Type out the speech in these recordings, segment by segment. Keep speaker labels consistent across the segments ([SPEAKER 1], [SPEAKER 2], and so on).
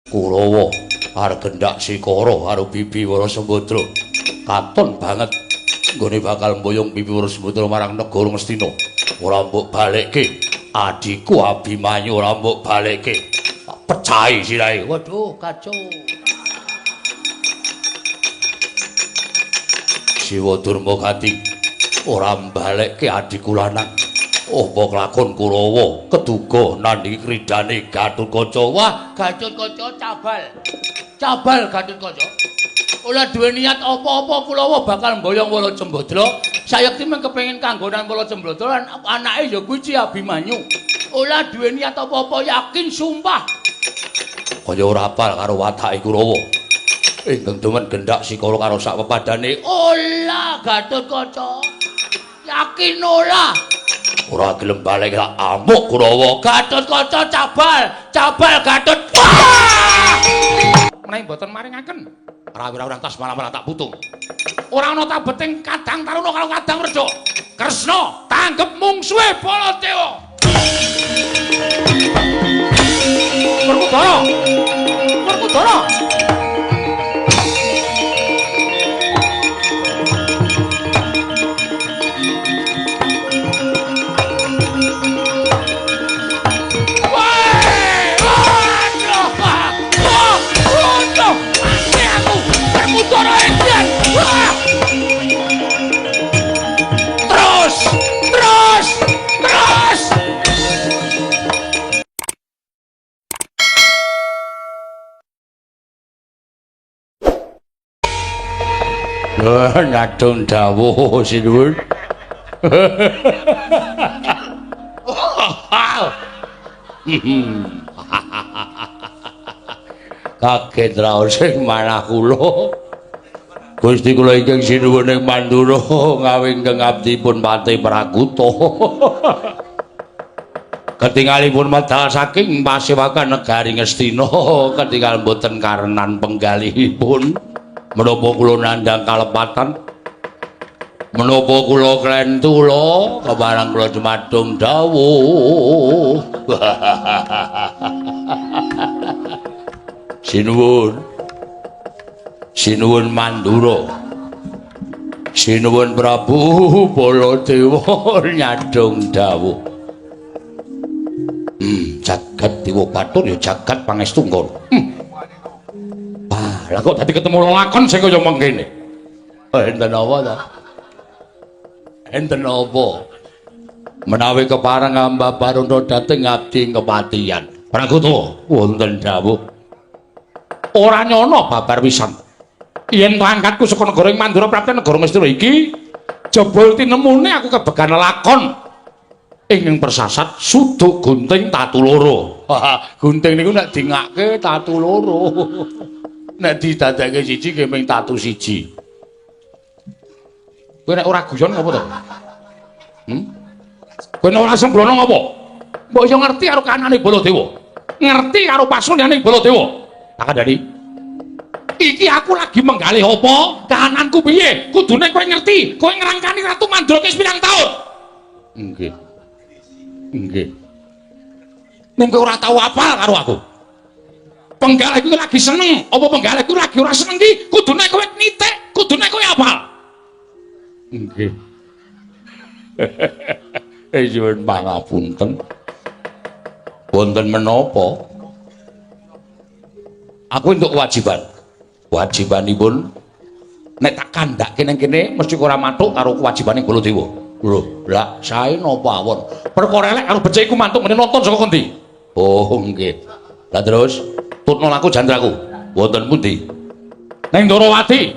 [SPEAKER 1] Kurawa arep gendak Sikara karo Bibi Wara Sembadra. Katon banget nggone bakal mboyong Bibi Wara Sembadra marang negara Ngastina. Ora mbok balekke adhiku Abimanyu, ora mbok balekke. Tak pecahi sirahe. Waduh, kacau. Siwa Durma Gati ora mbalekke adhiku lanang. Apa kelakon Kurawa keduga nandhingi kridane Gatotkaca. Wah, Gatotkaca cabal. Cabal Gatotkaca. Ora duwe niat apa-apa Kurawa bakal mboyong Wara Jembadra. Sayekti mung kepengin kanggonan Wara Jembadra lan anake ya kuwi Abimanyu. Ora duwe niat apa-apa, yakin sumpah. Kaya ora apal karo watake Kurawa. Ingkang demen gendak Sikara karo sak pepadane. Ola Gatotkaca. Yakin ora? Ora gelem balik tak amuk Kurawa. Gatotkaca cabal, cabal Gatot.
[SPEAKER 2] Menawi mboten maringaken.
[SPEAKER 1] Rawira-rawira tas malah-malah tak putung.
[SPEAKER 2] Ora ana tabeting kadang taruna karo kadang werda. Kresna tanggep mungsuhe Baladewa. Werkudara. Werkudara.
[SPEAKER 1] Terus, terus, terus. Nyadong dawuh sinuwun. Kaget raos sing manah kula. Gusti kula ingkang sinuwun ing Mandura ngawingkeng abdipun Patih Prakuta. Ketingalipun medal saking pasewakan negari Ngastina, ketingal mboten karenan penggalihipun. Menapa kula nandhang kalepatan? Menapa kula klentula kepareng kula jumadung dawuh. Sinuwun. Sinuwun Mandura. Sinuwun Prabu Baladewa nyadong dawuh. Jagat Dewa Batur ya jagat pangestu nggon. Wah,
[SPEAKER 2] Lah kok dadi ketemu lakon sing kaya mengkene.
[SPEAKER 1] Enten apa ta? Enten apa? Menawi kepareng Amba Baruna dhateng abdi kepatihan.
[SPEAKER 2] Prakuta
[SPEAKER 1] wonten dawuh.
[SPEAKER 2] Ora nyono babar pisan. Yen angkatku saka negara ing Mandura prapte negara Ngastina iki, jebul tinemune aku kebegan lakon ing persasat suduk gunting tatu loro.
[SPEAKER 1] Gunting niku nek dingake tatu loro. Nek didadekke siji nggih mung tatu siji.
[SPEAKER 2] Kowe nek ora guyon ngopo to? Kowe nek ora sembrono ngopo? Mbok iso ngerti karo kanane Baladewa. Ngerti karo pasunyane Baladewa. Tak kandhani. Iki aku lagi menggalih apa? Kahananku piye? Kudune kowe ngerti. Kowe ngrangkani Ratu Mandura wis pirang taun?
[SPEAKER 1] Nggih. Nggih.
[SPEAKER 2] Ning kowe ora tau apal karo aku. Penggalih kuwi lagi seneng, apa penggalih kuwi lagi ora seneng ki? Kudune kowe nitik, kudune kowe apal.
[SPEAKER 1] Nggih. Nyuwun pangapunten. Wonten menapa? Aku entuk kewajiban. Kewajibanipun nek tak kandhake ning kene mesti ora mathuk karo kewajibane Baladewa. Lho, lha sae napa awon?
[SPEAKER 2] Perkara elek karo becik iku mantuk meneh nonton saka kondi.
[SPEAKER 1] Oh, nggih. Lah terus tutno laku jandraku. Wonten pundi?
[SPEAKER 2] Ning Ndorowati.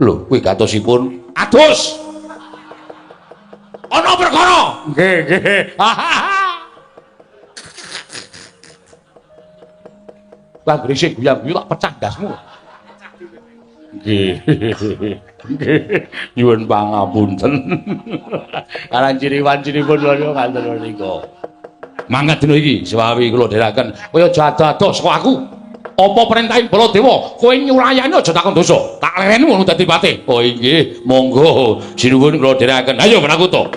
[SPEAKER 1] Lho, kuwi gatosipun
[SPEAKER 2] adus. Ana perkara.
[SPEAKER 1] Nggih, nggih.
[SPEAKER 2] Wah, grisik guyang-guyu tak pecah ndasmu.
[SPEAKER 1] Nggih. Nggih. Nyuwun pangapunten. Karan ciri-wancinipun kula kanten menika.
[SPEAKER 2] Mangkat dina iki
[SPEAKER 1] swawi kula dherekaken.
[SPEAKER 2] Kowe aja ado-ado saka aku. Apa perintahe Baladewa? Kowe nyulayani aja takon dosa. Tak lereni ngono dadi patih.
[SPEAKER 1] Oh inggih, monggo sinuwun kula dherekaken. Ayo Prakuta.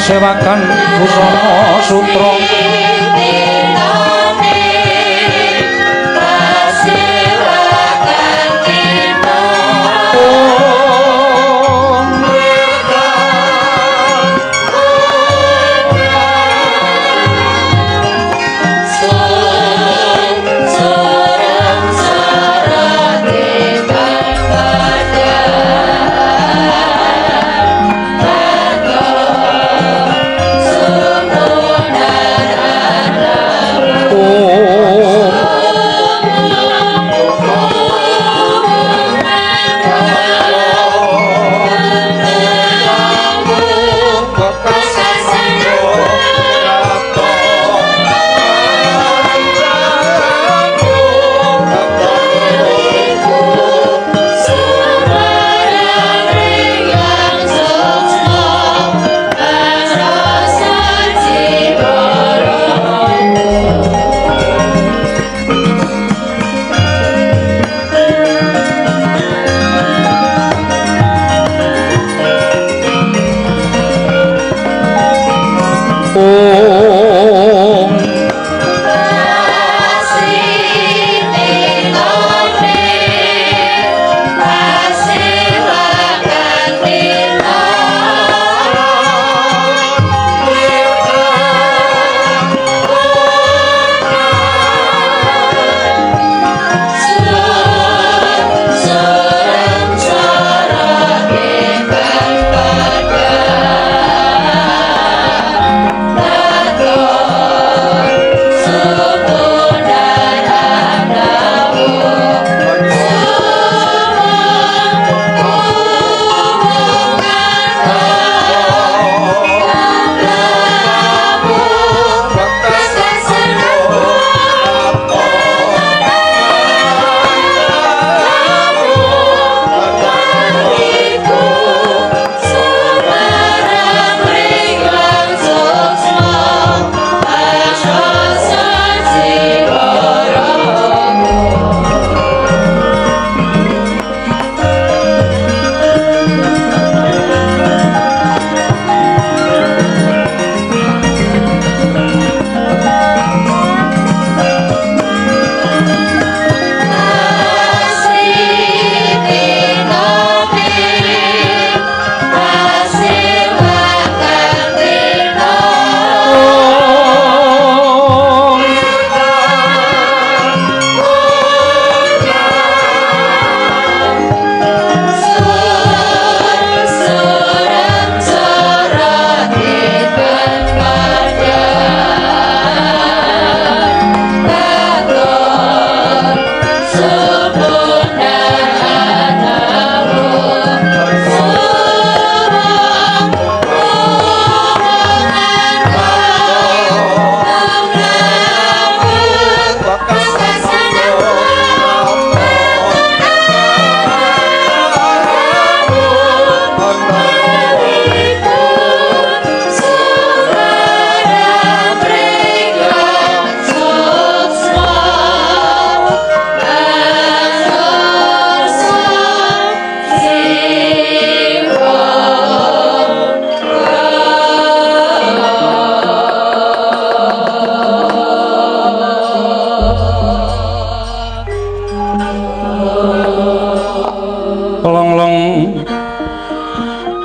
[SPEAKER 1] Kasewakan busana sutra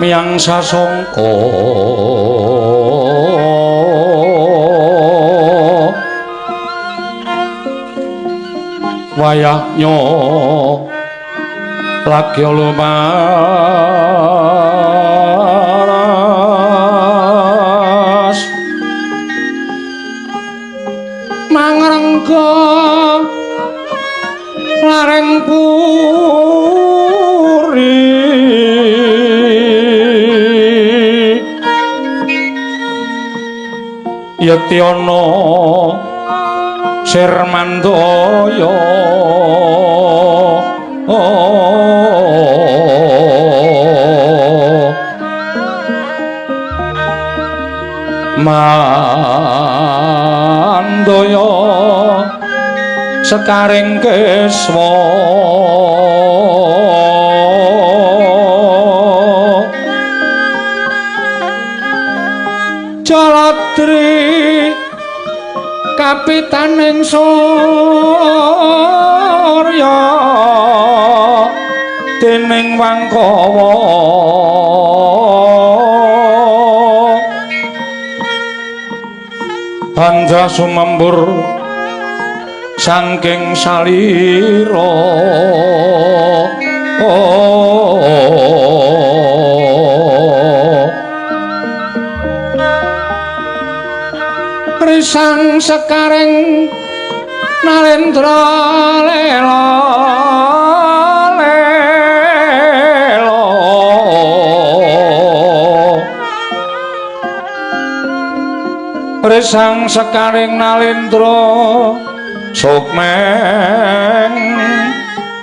[SPEAKER 1] miyang sasongko wayahnya lagi lumaras mangrengga lareng puri yekti ana Sirmandaya Mandaya sekaring keswa
[SPEAKER 3] Jaladri kapitaning surya dening Wangkawa Bandra sumembur saking salira. Risang sekaring Narendra lela lela Risang sekaring Narendra sukmeng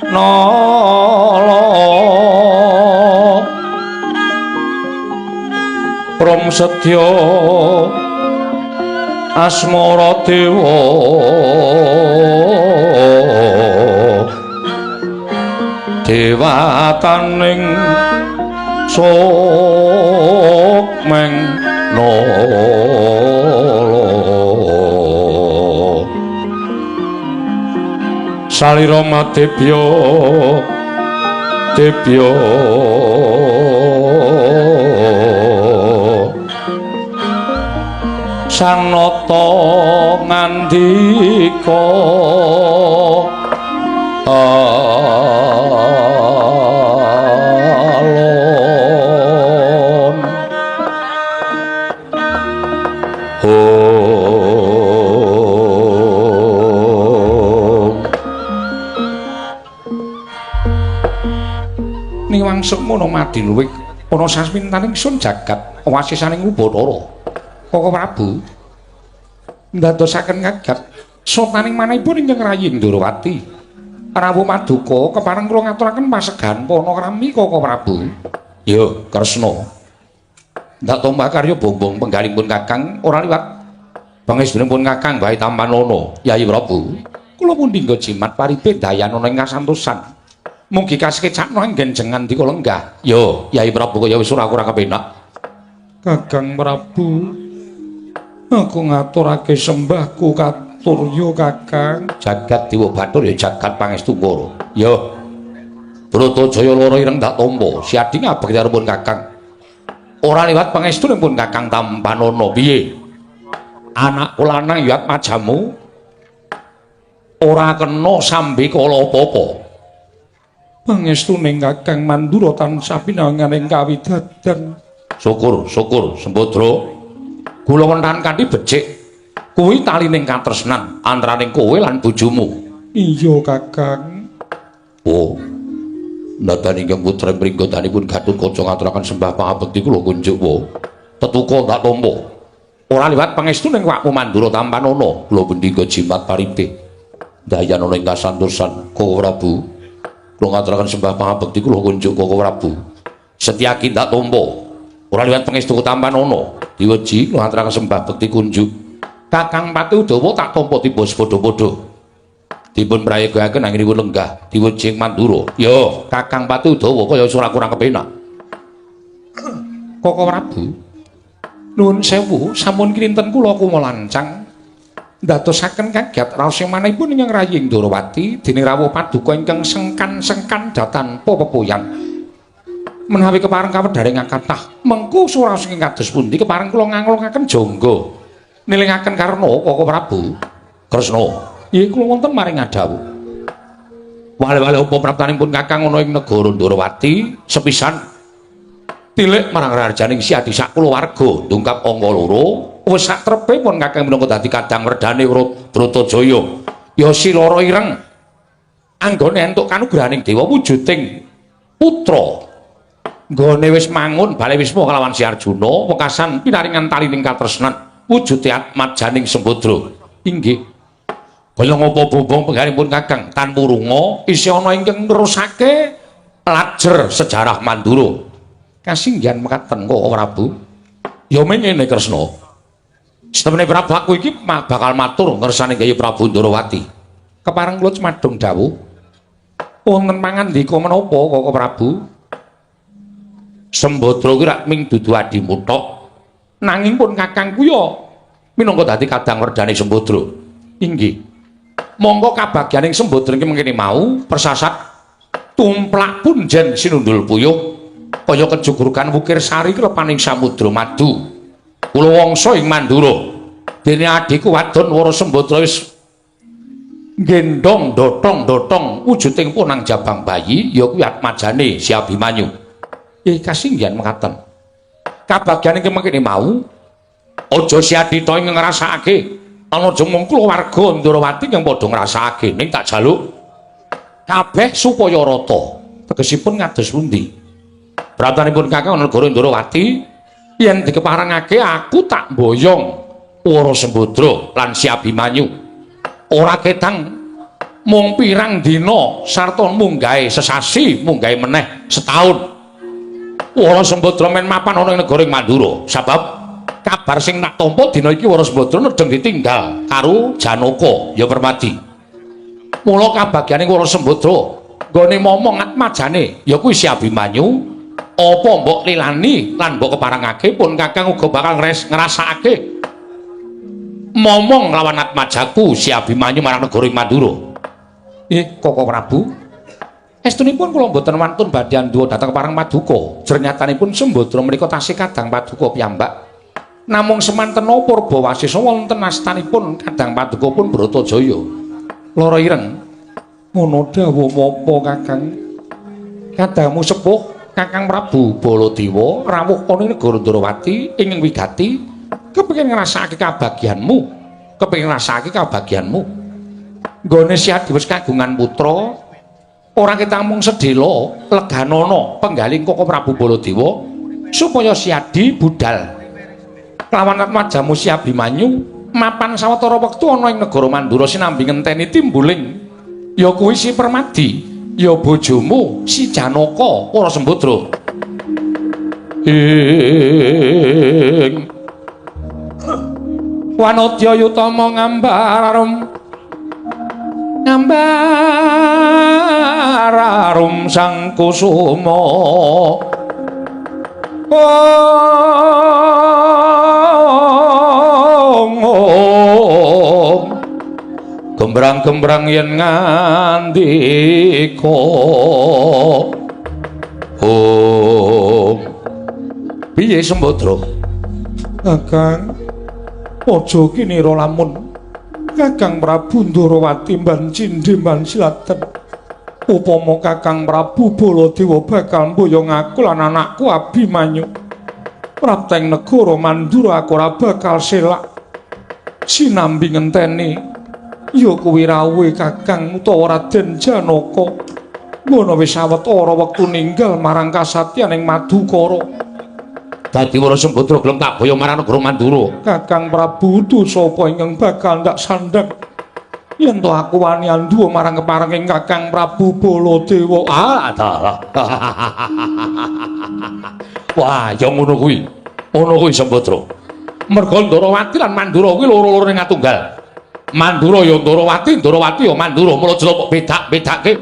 [SPEAKER 3] nala Prom sedya asmara dewa dewataning sukmeng nala Salira madebya debya Sang Nata ngandika alon Om
[SPEAKER 2] Niwang semono madiluwih ana sasmintaning sun jagat wasisaning Ubathara. Koko Prabu ndadosaken kaget sotaning manahipun ingkang rayi Ndorowati. Rawuh maduka kepareng kula ngaturaken pasegahan panakrami Koko Prabu. Ya, Kresna. Ndak tomba karya bongbong penggalipun Kakang ora liwat pangestunipun Kakang wae tampanana Yayi Prabu. Kula pundi nggo jimat paripe dayanana ing kasantosan. Mugi kasekecakna anggen jengan dika lenggah. Ya, Yayi Prabu kaya wis ora kurang kepenak.
[SPEAKER 3] Kakang Prabu, aku ngaturake sembahku katurya Kakang.
[SPEAKER 1] Jagat Dewa Bathara ya jagat pangestu Kara. Ya. Bratajaya lara ireng tak tampa. Siadi ngabekti pun Kakang. Ora liwat pangestunipun Kakang tampanana piye? Anakku lanang ya majamu ora kena sambe kala apa-apa.
[SPEAKER 3] Pangestuning Kakang Mandura tansah pinanganing kawidadan.
[SPEAKER 1] Syukur, syukur Sembadra. Kula wonten kanthi becik kuwi talining katresnan antaraning kowe lan bojomu.
[SPEAKER 3] Iya Kakang.
[SPEAKER 1] Oh. Nadyan ingkang putra mringgotanipun Gatotkaca ngaturaken sembah pangabekti kula kunjuk wa. Tetuka tak tampa. Ora liwat pangestuning wakmu Mandura tampanana. Kula bendika jimat paripe. Dayanana ing kasantosan Koko Prabu. Kula ngaturaken sembah pangabekti kula kunjuk Koko Prabu. Setyaki tak tampa. Ora liwat pangestu tampanana. Diweji kula ngaturaken sembah bekti kunjuk. Kakang Pati Udawa tak tampa tiba sepadha-padha. Dipun prayogaken anggenipun lenggah diweji Mandura. Ya, Kakang Pati Udawa kaya ora kurang kepenak.
[SPEAKER 2] Koko Prabu, nuwun sewu sampun kinten kula kumalancang ndadosaken kaget raos manahipun ingkang rayi Ndorowati dene rawuh paduka ingkang sengkan-sengkan datanpa pepoyan. Menawi kepareng kawedharing kathah mengku suraos ingkang kados pundi kepareng kula nganglungaken jangga nilingaken karna Koko Prabu.
[SPEAKER 1] Kresna,
[SPEAKER 2] nggih kula wonten maring ngadhawuh.
[SPEAKER 1] Wale-wale apa praptanipun Kakang ana ing negara Ndorowati sepisan tilik marang rajaning Siadi sak kulawarga ndungkap angka loro wis sak trepe pun Kakang minangka dadi kadang werdane Bratajaya. Ya si lara ireng anggone entuk kanugrahaning dewa wujuding putra. Nggone wis mangun bale wisma kalawan Si Arjuna wekasan pinaringan talining katresnan wujude atmajaning Sembadra. Inggih. Kaya ngapa bombong penggalipun Kakang tanpa runga isih ana ingkang nerusake lajer sejarah Mandura.
[SPEAKER 2] Kasinggihan mekaten Koko Prabu.
[SPEAKER 1] Ya mengene Kresna. Setemene Prabu aku iki bakal matur ngersane Kyai Prabu Ndorowati.
[SPEAKER 2] Kepareng kula cumadung dawuh. Wonten pangandika menapa Koko Prabu?
[SPEAKER 1] Sembadra kuwi rak ming dudu adimu tok.
[SPEAKER 2] Nanging pun kakangku ya minangka dadi kadang werdane Sembadra. Inggih. Monggo kabagyaning Sembadra iki mengkene mau persasat tumplak punjen sinundul puyuh kaya kejugurukan wukir sari klepaning samudra madu. Kula wangsa ing Mandura. Dene adhiku wadon Wara Sembadra wis gendhong dotong-dotong wujuding punang jabang bayi ya kuwi atmajane si Abimanyu. Kasinggihan mekaten. Kabagyan iki mengkene mau aja si Adita ing ngrasakake ana aja mung kulawarga Ndrawati kang padha ngrasakake ning tak jaluk kabeh supaya rata. Tegesipun ngados pundi? Pratanipun kakang negara Ndrawati yen dikeparengake aku tak mboyong Wara Sembadra lan si Abimanyu. Ora ketang mung pirang dina sarta munggahe sesasi munggahe meneh setahun. Wara Sembadra men mapan ana ing negara Mandura sabab kabar sing tak tampa dina iki Wara Sembadra nedeng ditinggal karo Janaka ya Permadi. Mula kabagyane Wara Sembadra nggone momong atmajane ya kuwi si Abimanyu apa mbok lilani lan mbok keparengake pun kakang uga bakal ngrasakake momong lawan atmajaku si Abimanyu marang negara Mandura. Koko Prabu, estunipun kula mboten wantun badhe anduwa dhateng parang paduka. Jernyatanipun Sembadra menika tasih kadang paduka piyambak. Namung semantena Purbawasesa wonten astanipun kadang paduka pun Bratajaya. Lara ireng.
[SPEAKER 3] Ngono dawuh apa Kakang?
[SPEAKER 2] Kadangmu sepuh Kakang Prabu Baladewa rawuh ana ing negara Ndrawati ing wigati kepengin ngrasakake kabagyanmu, kepengin ngrasakake kabagyanmu. Nggone si Adi wis kagungan putra, ora ketang mung sedhela leganana penggaling Koko Prabu Baladewa supaya si Adi budal lawan atmajamu si Abimanyu mapan sawetara wektu ana ing negara Mandura sinambi ngenteni timbuling ya kuwi si Permadi ya bojomu si Janaka Wara Sembadra. Ing
[SPEAKER 3] Wanodya yutama ngambar arum ngambar arum sang kusuma. Ong
[SPEAKER 2] gembrang-gembrang yen ngandika. Om piye Sembadra?
[SPEAKER 3] Kakang aja kinira lamun Kakang Prabu Ndrawati mban cindhe mban silaten. Upama Kakang Prabu Baladewa bakal mboyong aku lan anakku Abimanyu prapteng negara Mandura aku ora bakal selak. Sinambi ngenteni ya kuwi rawuhe Kakang utawa Raden Janaka. Ngono wis sawetara wektu ninggal marang kasatyaning Madukara.
[SPEAKER 2] Dadi Wara Sembadra gelem tak boyong marang negara Mandura.
[SPEAKER 3] Kakang Prabu sapa ingkang bakal ndak sandhang yen to aku wani anduwa marang keparenging Kakang Prabu Baladewa.
[SPEAKER 2] Ah, dalah. Wah, ya ngono kuwi. Ngono kuwi Sembadra. Merga Ndrawati lan Mandura kuwi loro-lorone ngatunggal. Mandura ya Ndrawati, Ndrawati ya Mandura. Mula aja kok bedak-bedake.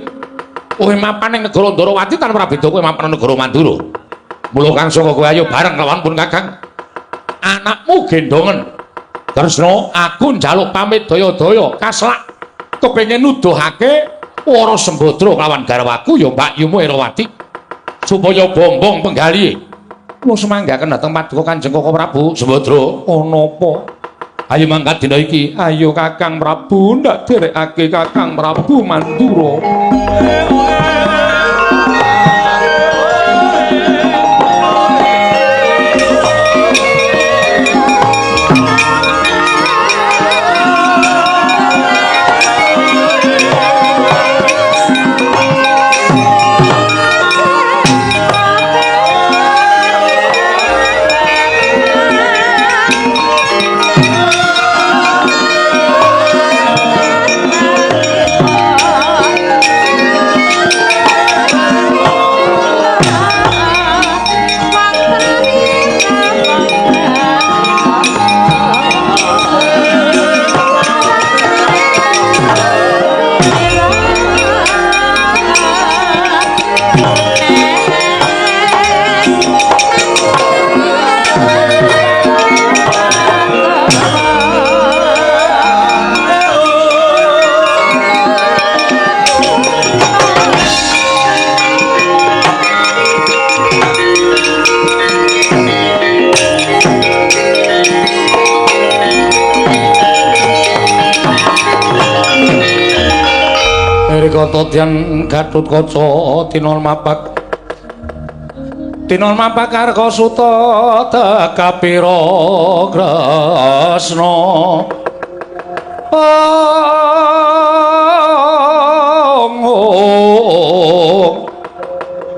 [SPEAKER 2] Kowe mapan ing negara Ndrawati tanpa beda kowe mapan ing negara Mandura. Mula kang saka kowe ayo bareng lawan pun Kakang. Anakmu gendongen. Kresna, aku njaluk pamit daya-daya kaslak kepengin nuduhake Wara Sembadra lawan garwaku ya Mbakyumu Erawati supaya bombong penggalihe. Kula sumanggaken dhateng paduka Kanjeng Koko Prabu Sembadra.
[SPEAKER 3] Ana apa?
[SPEAKER 2] Ayo mangkat dina iki.
[SPEAKER 3] Ayo Kakang Prabu ndak derekake Kakang Prabu Mandura. Kata dian Gatotkaca tinol mapak. Tinol mapak Karka Suta tekapira Kresna. Ong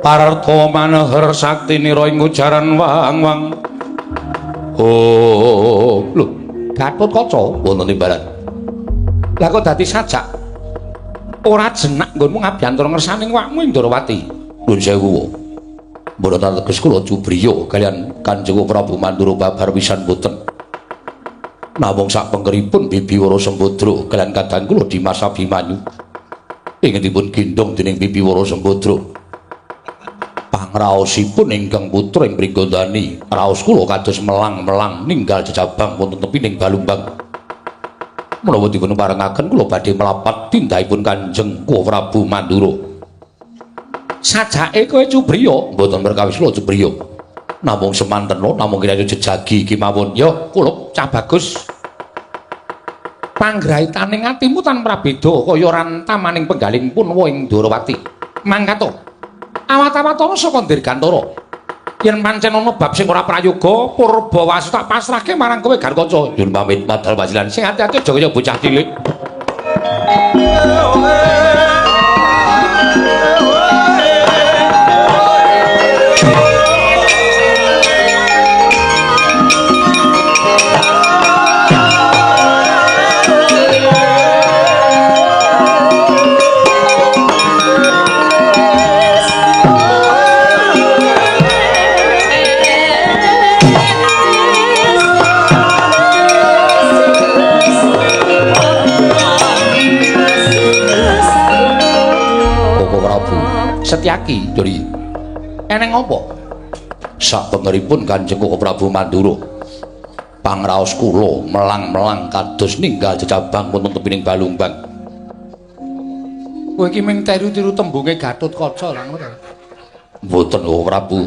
[SPEAKER 3] Parta maneher saktinira ing ujaran wang-wang.
[SPEAKER 1] Oh, lho, Gatotkaca wonten timbalan.
[SPEAKER 2] Lah kok dadi sajak? Ora jenak nggonmu ngabyantara ngersaning wakmu ing Ndorowati.
[SPEAKER 1] Nuwun sewu. Mboten teges kula cubriya kaliyan Kanjeng Prabu Mandura babar pisan boten. Namung sak pengkeripun Bibi Wara Sembadra kaliyan kadang kula Dimas Abimanyu ingkang dipun gendhong dening Bibi Wara Sembadra. Pangraosipun ingkang putra ing Pringgondani, raos kula kados melang-melang ninggal jejabang wonten tepining Balumbang. Menawa dipun parengaken kula badhe mlapat tindakipun Kanjeng Prabu Mandura.
[SPEAKER 2] Sajake kowe cubriya,
[SPEAKER 1] mboten perkawis kula cubriya. Namung semantena namung kiranya jejagi kemawon.
[SPEAKER 2] Ya kula cah bagus. Panggraitaning atimu tan prabeda kaya rantamaning penggaling punwa ing Ndorowati. Mangkat to. Awat-awatana saka Dirgantara. Yen pancen ana bab sing ora prayoga, Purbawasu tak pasrahke marang kowe Garkaca.
[SPEAKER 1] Nyuwun pamit madal pajilan.
[SPEAKER 2] Sing ati-ati aja kaya bocah cilik. Setyaki
[SPEAKER 1] Dori.
[SPEAKER 2] Eneng apa?
[SPEAKER 1] Sak pengeripun Kanjeng Prabu Mandura. Pangraos kula melang-melang kados ninggal jejabang wonten tepining Balumbang.
[SPEAKER 2] Kowe iki mung tiru-tiru tembunge Gatotkaca lah ngono ta?
[SPEAKER 1] Mboten, oh Prabu.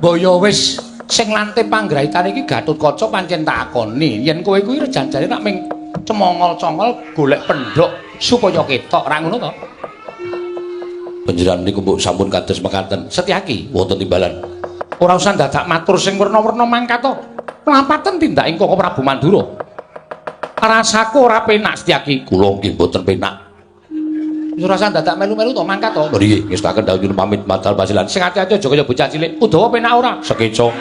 [SPEAKER 2] Mbok ya wis sing lante panggraitane iki Gatotkaca pancen tak akoni yen kowe kuwi rejanjane nak mung cemongol-congol golek pendhok supaya ketok ra ngono to?
[SPEAKER 1] Panjenengan niku mbok sampun kados mekaten.
[SPEAKER 2] Setyaki
[SPEAKER 1] wonten timbalan.
[SPEAKER 2] Ora usah dadak matur sing werna-werna mangkat to. Lampaten tindak ing Koko Prabu Mandura. Rasaku ora penak Setyaki.
[SPEAKER 1] Kula nggih mboten penak.
[SPEAKER 2] Wis ora usah dadak melu-melu to mangkat to.
[SPEAKER 1] Nggih, ngestukaken dawuh nyuwun pamit madal pasilan.
[SPEAKER 2] Sing ati-ati aja kaya bocah cilik. Udawa penak ora?
[SPEAKER 1] Sekeca.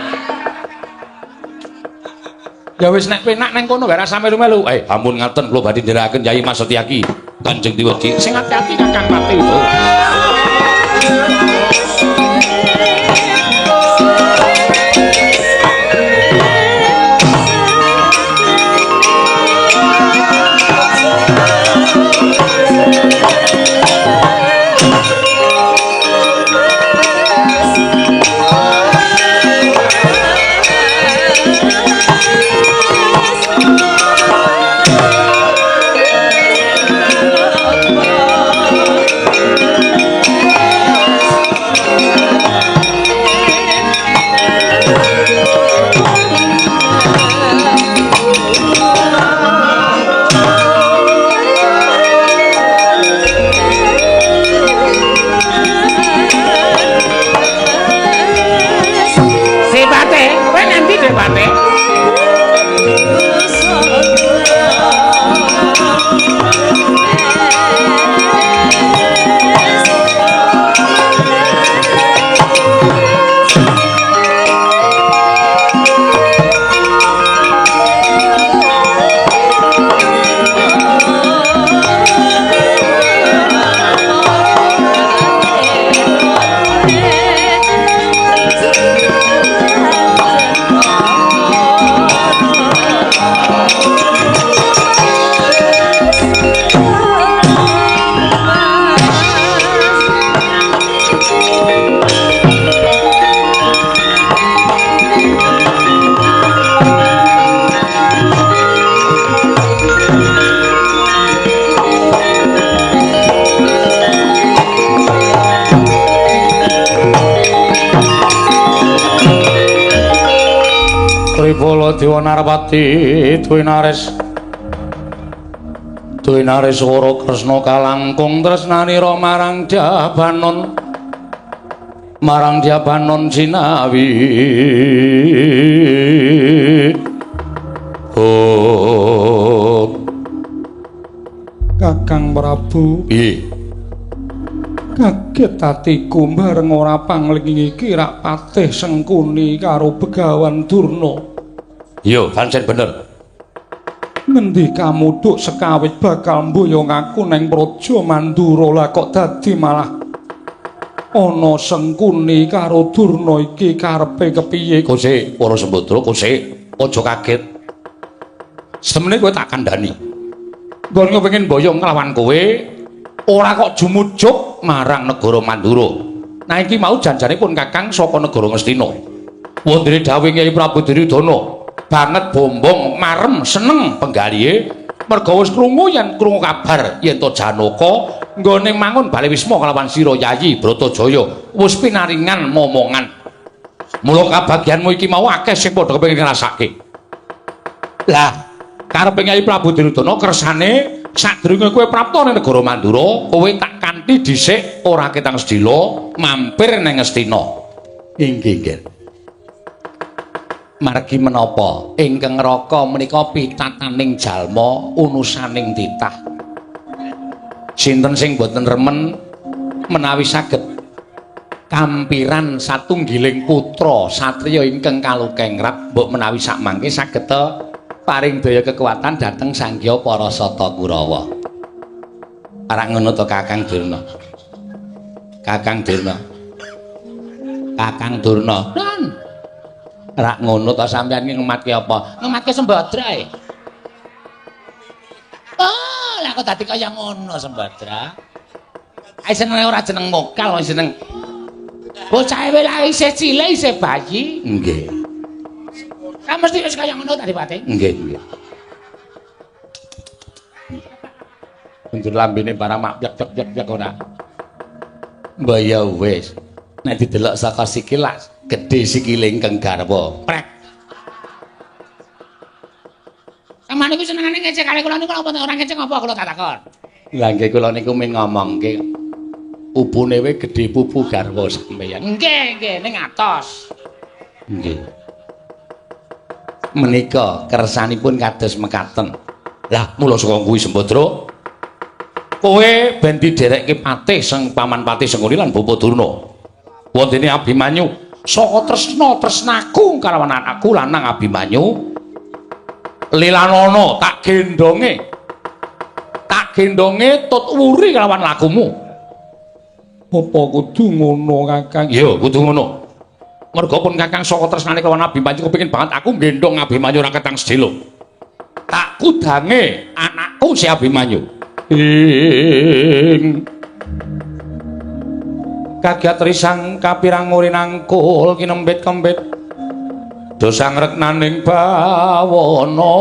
[SPEAKER 2] Ya wis nek penak nang kono wae rasa melu-melu.
[SPEAKER 1] Ampun ngaten kula badhe nderekaken Yai Mas Setyaki. Kanjeng Diwedi.
[SPEAKER 2] Sing ati-ati Kakang Pati Udawa.
[SPEAKER 3] Tripala Dewa Narpati Dwinares
[SPEAKER 1] Duwinareswara Kresna kalangkung tresnanira marang Jabanon. Marang Jabanon sinawi. Oh.
[SPEAKER 3] Kakang Prabu.
[SPEAKER 1] Piye?
[SPEAKER 3] Kaget atiku bareng ora panglingi iki rak Patih Sengkuni karo Begawan Durna.
[SPEAKER 1] Iya, pancen bener.
[SPEAKER 3] Ngendi kamudhuk sekawit bakal mboyong aku neng Praja Mandura, lah kok dadi malah ana Sengkuni karo Durna iki karepe kepiye?
[SPEAKER 1] Kosek, para Sembadra, kosek, aja kaget. Semene kowe tak kandhani. Nggone kepengin mboyong nglawan kowe, ora kok jumujuk marang negara Mandura. Nah iki mau janjane pun Kakang saka negara Ngastina. Wondene dawuh Kyai Prabu Duryudana banget bombong marem seneng penggalihe merga wis krungu yen krungu kabar yen to Janaka nggone mangun bale wisma kalawan sira Yayi Bratajaya wis pinaringan momongan. Mula kabagyanmu iki mau akeh sing padha kepengin ngrasake. Lah karepe Kyai Prabu Duryudana kersane sadurunge kowe prapta ning negara Mandura, kowe tak kanthi dhisik ora ketang sedhela mampir ning Ngastina. Inggih, nggih. Margi menapa ingkang neraka menika pitataning jalma unusaning titah. Sinten sing boten remen menawi saged kampiran satunggiling putra satriya ingkang kalukengrat mbok menawi sakmangke saged paring daya kekuatan dhateng Sanggya para Sata Kurawa. Ora ngono to Kakang Durna. Kakang Durna. Kakang Durna. Lan. Ora ngono to sampeyan iki ngematke apa?
[SPEAKER 2] Ngematke Sembadra e. Oh, lah kok dadi kaya ngono Sembadra. Ae senenge ora jeneng mokal, seneng bocah wae lah isih cilik, isih bayi.
[SPEAKER 1] Nggih.
[SPEAKER 2] Kan mesti wis kaya ngono tadi Pati.
[SPEAKER 1] Nggih, nggih. Undur lambene barang mak pyek pyek pyek ora. Mbah ya wis. Nek didelok saka sikil lak gedhe sikile ingkang garwa.
[SPEAKER 2] Prek. Sampeyan niku senengane ngecek kali kula niku apa ora ngecek apa kula tak takon.
[SPEAKER 1] Lah nggih kula niku mung ngomongke pupune wae gedhe pupu garwa sampeyan.
[SPEAKER 2] Nggih, nggih ning atos.
[SPEAKER 1] Nggih. Menika kersanipun kados mekaten. Lah mula saka kuwi Sembadra kowe ben diderekke patih sing paman Patih Sengkuni lan Bapa Durna. Wontene Abimanyu saka tresna tresnaku kalawan anakku lanang Abimanyu lilanana tak gendonge. Tak gendonge tut wuri kalawan lakumu.
[SPEAKER 3] Apa kudu ngono Kakang?
[SPEAKER 1] Iya, kudu ngono. Merga pun Kakang saka tresnane kelawan Abimanyu kepengin banget aku nggendhong Abimanyu ora ketang sedhela. Tak kudange anakku si Abimanyu.
[SPEAKER 3] Ing kagiat risang kapirang ngurinangkul kinembit-kembit dosang reknaning bawana.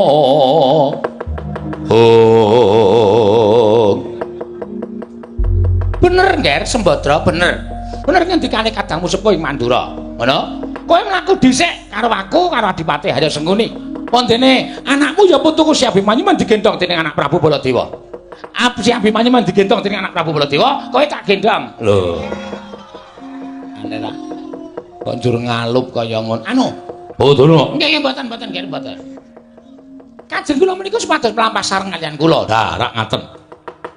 [SPEAKER 1] Oh.
[SPEAKER 2] Bener Nger Sembadra, bener. Bener ngendikane kadangmu sepuh ing Mandura. Ngono? Kowe mlaku dhisik karo aku karo Adipati Harya Sengkuni. Wondene anakmu ya putuku si Abimanyu men digendhong dening anak Prabu Baladewa. Si Abimanyu men digendhong dening anak Prabu Baladewa, kowe tak gendhong.
[SPEAKER 1] Lho. Aneh ta. Kok njur ngalup kaya ngono.
[SPEAKER 2] Anu,
[SPEAKER 1] Durna.
[SPEAKER 2] Nggih, nggih mboten mboten nggih mboten. Kajeng kula menika supados mlampah sareng kaliyan kula.
[SPEAKER 1] Lah, rak ngaten.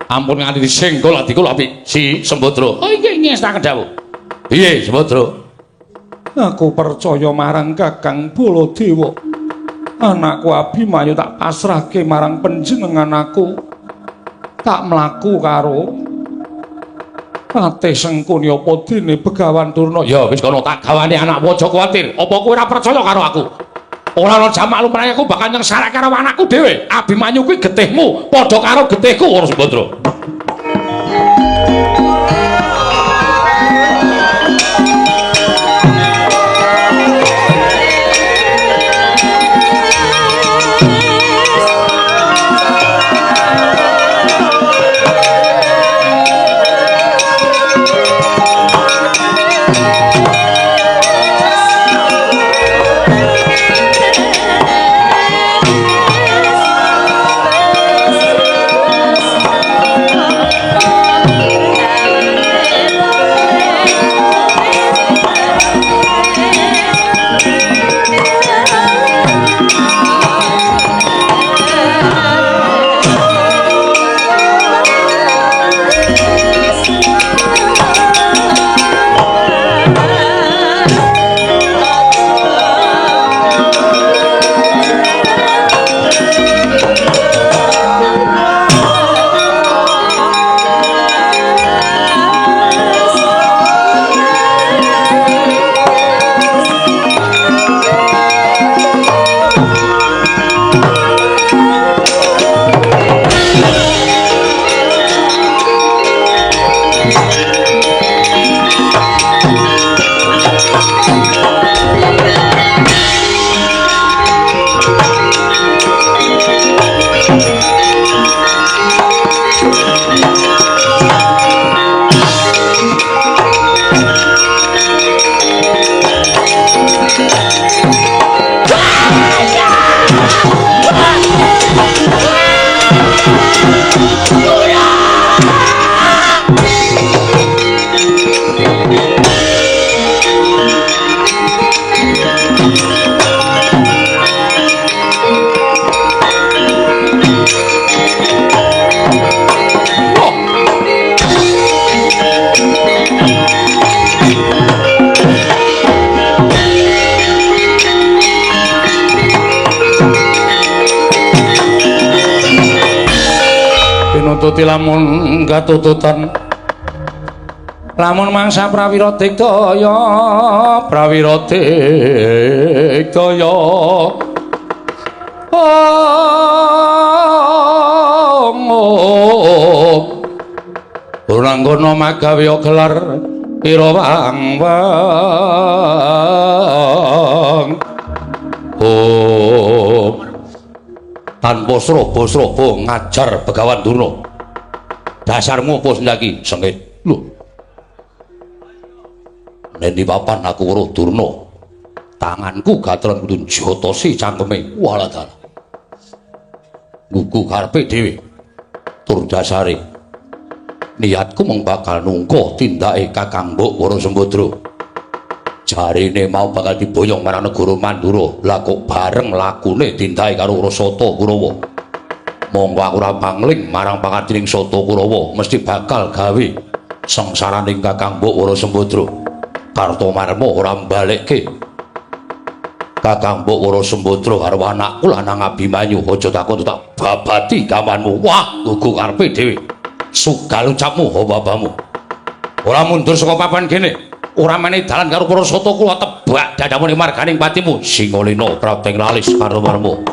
[SPEAKER 1] Ampun nganti disenggol ati kula apik si Sembadra.
[SPEAKER 2] Oh nggih nggih ngestaken dawuh.
[SPEAKER 1] Piye Sembadra?
[SPEAKER 3] Aku percaya marang Kakang Baladewa. Anakku Abimanyu tak pasrahke marang panjenengan aku. Tak mlaku karo Patih Sengkuni apa dene Begawan Durna.
[SPEAKER 1] Ya wis kono tak gawane anakmu aja kuwatir. Apa kowe ora percaya karo aku? Ora ana jamak lumrahe aku bakal nyengsarake karo anakku dhewe. Abimanyu kuwi getihmu padha karo getihku ora Sembadra.
[SPEAKER 3] Pinututi lamun katututan lamun mangsa prawira digdaya prawira digdaya om Ranggana magawe gelar ira wang wang om tanpa sroba-sroba ngajar Begawan Durna. Dasarmu apa sendaki sengit? Lho. Nendi papan aku weruh Durna. Tanganku gatelan kudu jotosi cangkeme. Walah dalah. Gugu karepe dhewe. Tur dasare niatku mung bakal nungka tindake Kakang Mbok Wara Sembadra. Jarine mau bakal diboyong marang negara Mandura. Lah kok bareng lakune tindake karo Sata Kurawa. Monggo aku ora pangling marang pangardining Sata Kurawa, mesti bakal gawe sengsaraning Kakang Mbok Wara Sembadra. Kartomarma ora mbalekke Kakang Mbok Wara Sembadra karo anakku lanang Abimanyu. Aja takon tak babati gamanmu. Wah, gugu karepe dhewe. Sugal ucapmu babamu. Ora mundur saka papan kene. Ora menehi dalan karo para sata kula tebak dadamu ning marganing patimu. Singalena prapteng lalis Kartomarma.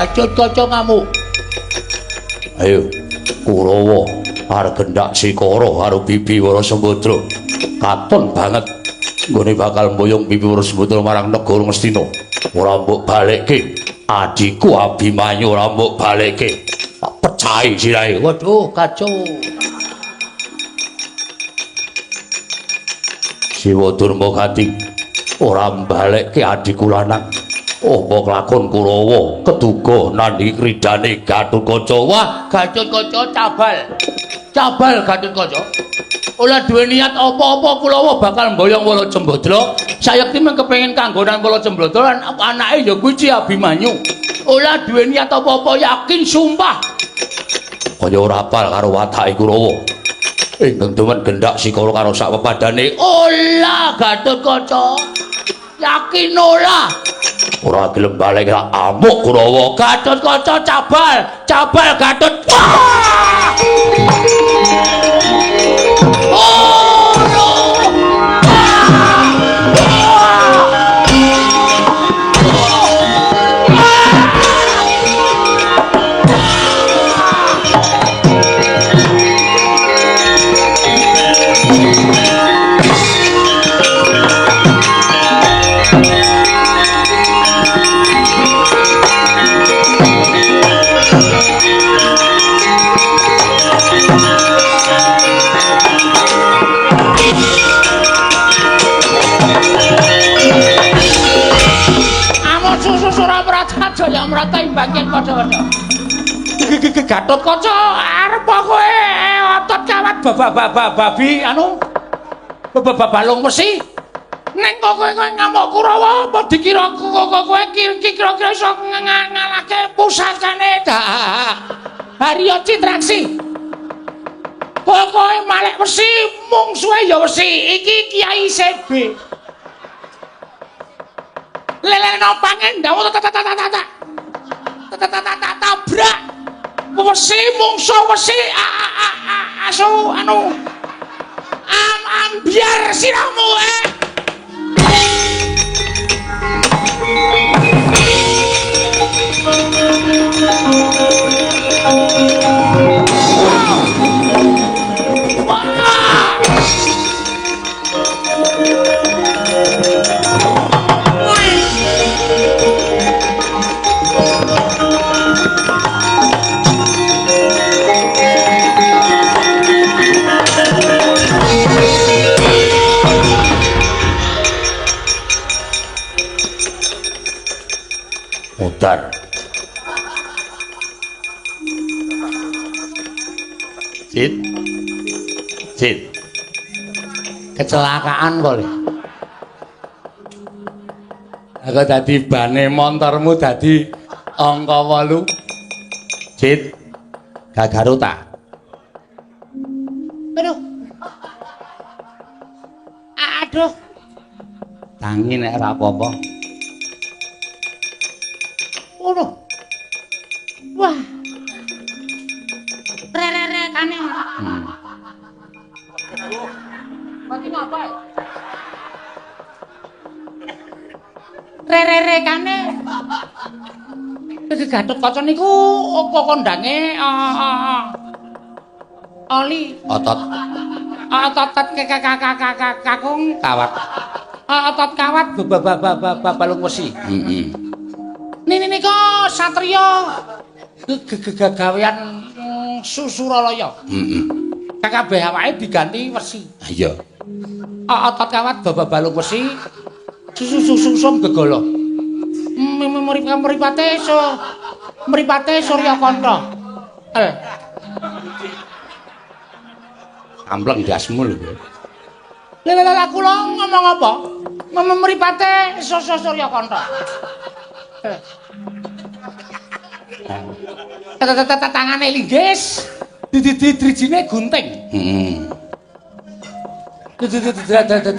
[SPEAKER 1] Gatotkaca ngamuk. Ayo Kurawa arep gendak Sikara karo Bibi Wara Sembadra. Katon banget nggone bakal mboyong Bibi Wara Sembadra marang negara Ngastina. Ora mbok balekke adhiku Abimanyu, ora mbok balekke. Tak pecahi sirahe. Waduh, kacau. Siwa Durmagati ora mbalekke adhiku lanang. Apa kelakon Kurawa keduga nandhingi kridane Gatotkaca. Wah, Gatotkaca cabal. Cabal Gatotkaca. Ora duwe niat apa-apa Kurawa bakal mboyong Wala Jembadra. Sayekti mung kepengin kanggonan Wala Jembadra lan anake ya kuwi Abimanyu. Ora duwe niat apa-apa, yakin sumpah. Kaya ora apal karo watake Kurawa. Ingkang demen gendak Sikara karo sak pepadane. Ola Gatotkaca. Yakin ora? Ora gelem balik ra amuk Kurawa. Gatotkaca cabal, cabal Gatot. Wah! Oh, no. Jaya mrata imbangken padha-padha. Gatotkaca arep kowe otot kawat babi anu balung wesi. Ning kok kowe ngamuk Kurawa apa dikira kowe kira-kira iso ngalahke pusakane Harya Citraksi. Pokoke malek wesi mungsuhe ya wesi. Iki Kiai CB. Leleno pangendang tabrak wesi mungsuh wesi asu anu am ambiar siramu Mudar. Cit. Cit. Kecelakaan kok. Aku dadi bane montormu dadi angka 8. Cit. Gagaru ta? Aduh. Aduh. Tangi nek ora apa-apa. Ngono. Wah. Re-re-rekane. Mati ngapa? Re-re-rekane. Gatotkaca niku apa kondange oli otot. Otot kakung kawat. Otot kawat balung wesi. Heeh. Nini nika satriya gegawean Susuralaya. Heeh. Kabeh awake diganti wesi. Iya. Otot kawat balung wesi, susu-susum gegala. Mripate mripate Suryakanta. El. Ampleng ndasmu lho. Lha lha kula ngomong apa? Mripate Suryakanta. Tangane linggis, drijine gunting. Heeh.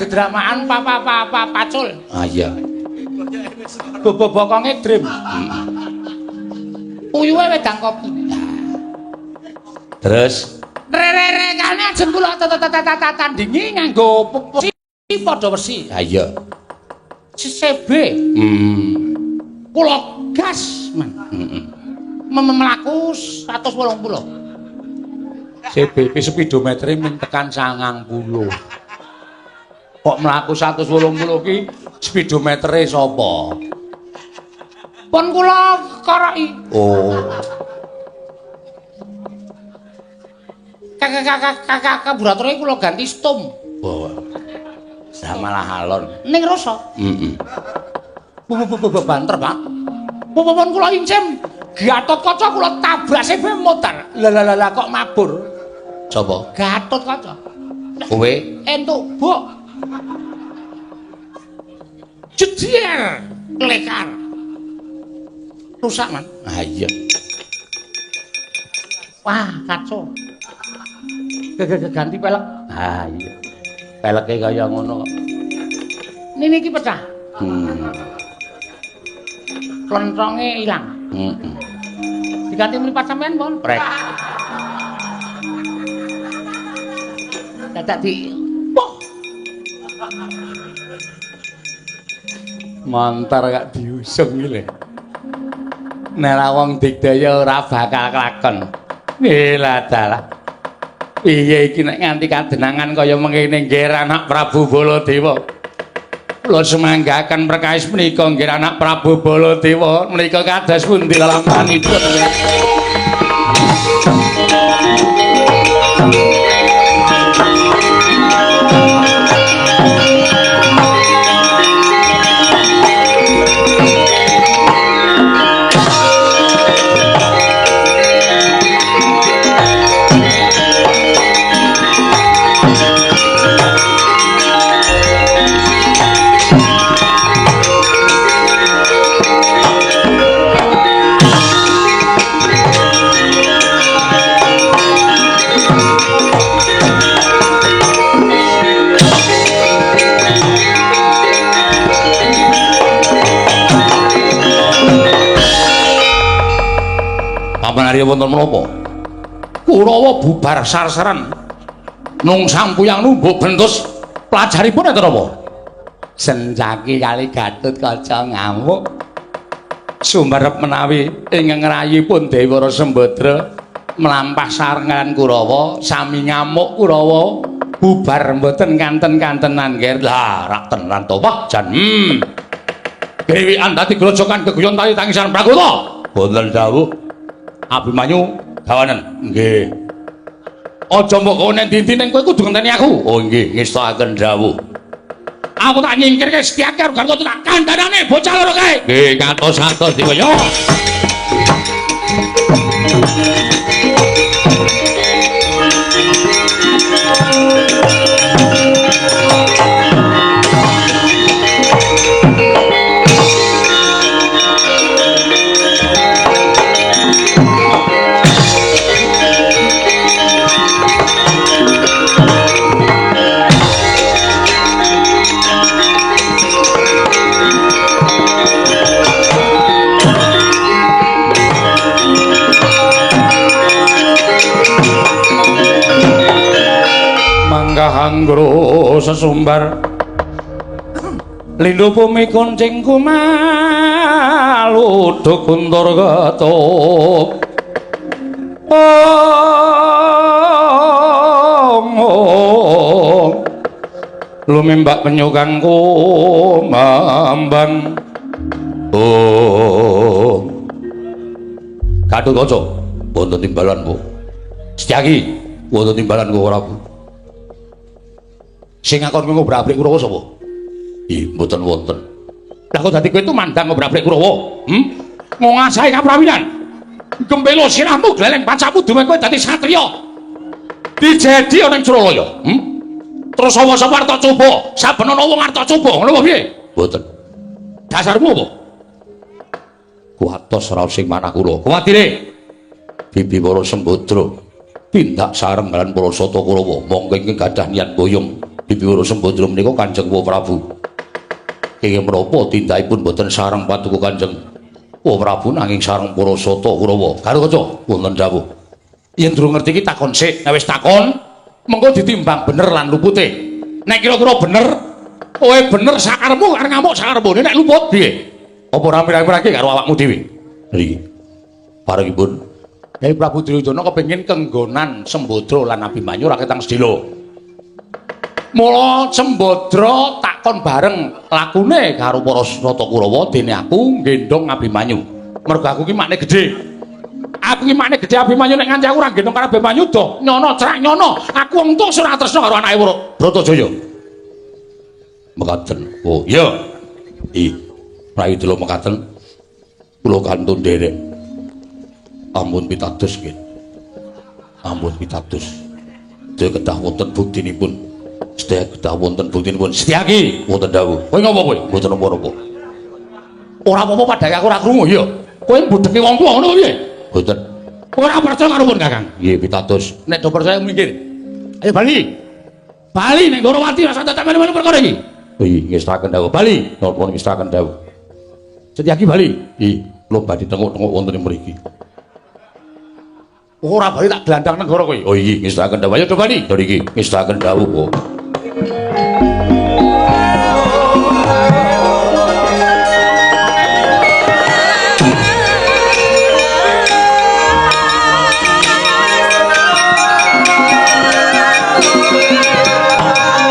[SPEAKER 1] Dramaan pacul. Ah iya. Bobokonge drim. Uyuhe wedang kopi. Terus re-re-rekane ajeng kula tandingi nganggo wesi padha wesi. Ha iya. CB. Kula gas, man. Heeh.
[SPEAKER 2] Mlaku 180. CBP speedometer ming tekan 90. Kok mlaku 180 ki speedometere sapa? Pun kula koroki. Oh. Karburatore kula ganti stum. Oh. Lah malah alon. Ning rasa. Heeh. Banter, Pak. Pun kula incim Gatotkaca kula tabrak sebe motor. Lah lah lah kok mabur. Sapa? Gatotkaca. Kowe entuk buk. Jedier lekar. Rusak, Man. Ah iya. Wah, kacau. Ganti pelek. Ah iya. Peleke kaya ngono kok. Nini iki pecah. Plentonge ilang. Heeh. Diganti mripat sampean, Pon. Prek. Dadak di poh. Montor kak diusung iki lho. Nek ra wong digdaya ora bakal kelakon. Lah dalah. Piye iki nek nganti kadenangan kaya mengene nggih anak Prabu Baladewa. Kula semanggaken perkawis menika nggih anak Prabu Baladewa menika kados pundi lelampahanipun. Paman Arya wonten menapa? Kurawa bubar sarsaran nung sampuyang numbuk bentus pelajaripun enten apa? Sencaki kali Gatotkaca ngamuk. Sumerep menawi ing ngrayipun Dewara Sembadra mlampah sarengan Kurawa sami ngamuk Kurawa bubar mboten kanten-kantenan nggih. Lah rak tenan to wah jan. Grewikan dadi grojokan geguyon tali tangisan Prakota. Wonten dawuh Abimanyu gawanen. Nggih. Aja mbok kowe ning ndi ning kowe kudu ngenteni aku. Oh nggih, ngestokaken dawuh. Aku tak nyingkirke Setyaki karo Gatotkaca tak kandhanane bocah loro kae. Nggih, katos-atos dikaya.
[SPEAKER 3] Anggro sesumbar lindhu bumi kuncing kumaluduk guntur ketup ong lumimbak penyu kang kumambang.
[SPEAKER 1] Oh Gatotkaca wonten timbalan Bu. Setyaki wonten timbalan ku Prabu. Sing ngakon ngobrak-abrik Kurawa sapa? Ih, mboten wonten.
[SPEAKER 2] Lah kok dadi kowe tumandang ngobrak-abrik Kurawa? Ngongasahi kaprawinan. Gembelo sirahmu gleleng pacamu dumeh kowe dadi satriya. Dijedi ana ing Suralaya. Terus sapa-sapa arep tak coba? Saben ana wong arep tak coba, ngono apa piye?
[SPEAKER 1] Mboten.
[SPEAKER 2] Dasarmu apa?
[SPEAKER 1] Kuwatos raos sing manah kula. Kuwatire Bibi Para Sembadra tindak sareng kalian para Sata Kurawa mongko ingkang gadah niat boyong Bibi Para Sembadra menika Kanjeng Prabu. Kenging menapa tindakipun boten sareng paduka Kanjeng Prabu nanging sareng para Sata Kurawa. Gatotkaca wonten dawuh.
[SPEAKER 2] Yen durung ngerti iki takon sik. Nek wis takon, mengko ditimbang bener lan lupute. Nek kira-kira bener, kowe bener sakarepmu arep ngamuk sakarepmu. Nek luput piye? Apa ora mirang-mirangke karo awakmu dhewe?
[SPEAKER 1] Niki. Parengipun Kyai Prabu Duryudana kepengin kenggonan Sembadra lan Abimanyu ora ketang sedhela. Mula Sembadra takon bareng lakune karo para Rata Kurawa dene aku nggendhong Abimanyu. Mergo aku ki makne gedhe. Aku ki makne gedhe Abimanyu nek nganti aku ora nggendhong karo Abimanyu doh nyono cerak nyono. Aku wong tuwa ora tresna karo anake Bratajaya. Mekaten. Oh iya. Ih, Rai Dela mekaten. Kula kantun nderek. Ampun pitados nggih. Ampun pitados. Sedaya kedah wonten buktinipun. Sedaya kedah wonten buktinipun. Setyaki wonten dawuh. Kowe ngopo kowe? Mboten napa-napa. Ora apa-apa padahal aku ora krungu ya. Kowe mbudheki wong tuwa ngono piye? Mboten. Kowe ora percaya karo pun Kakang? Nggih pitados. Nek do percaya minggir. Ayo bali. Bali ning Ndorowati rasa dadak melu-melu perkara iki. Oh iya, ngestaken dawuh. Bali. Napa ngestaken dawuh. Setyaki bali. Ih, kula badhe tenguk-tenguk wonten ing mriki. Ora bali tak glandang negara kowe. Oh iya, ngestaken dawuh. Ayo do bali. Do niki ngestaken dawuh.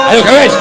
[SPEAKER 1] Ayo guys.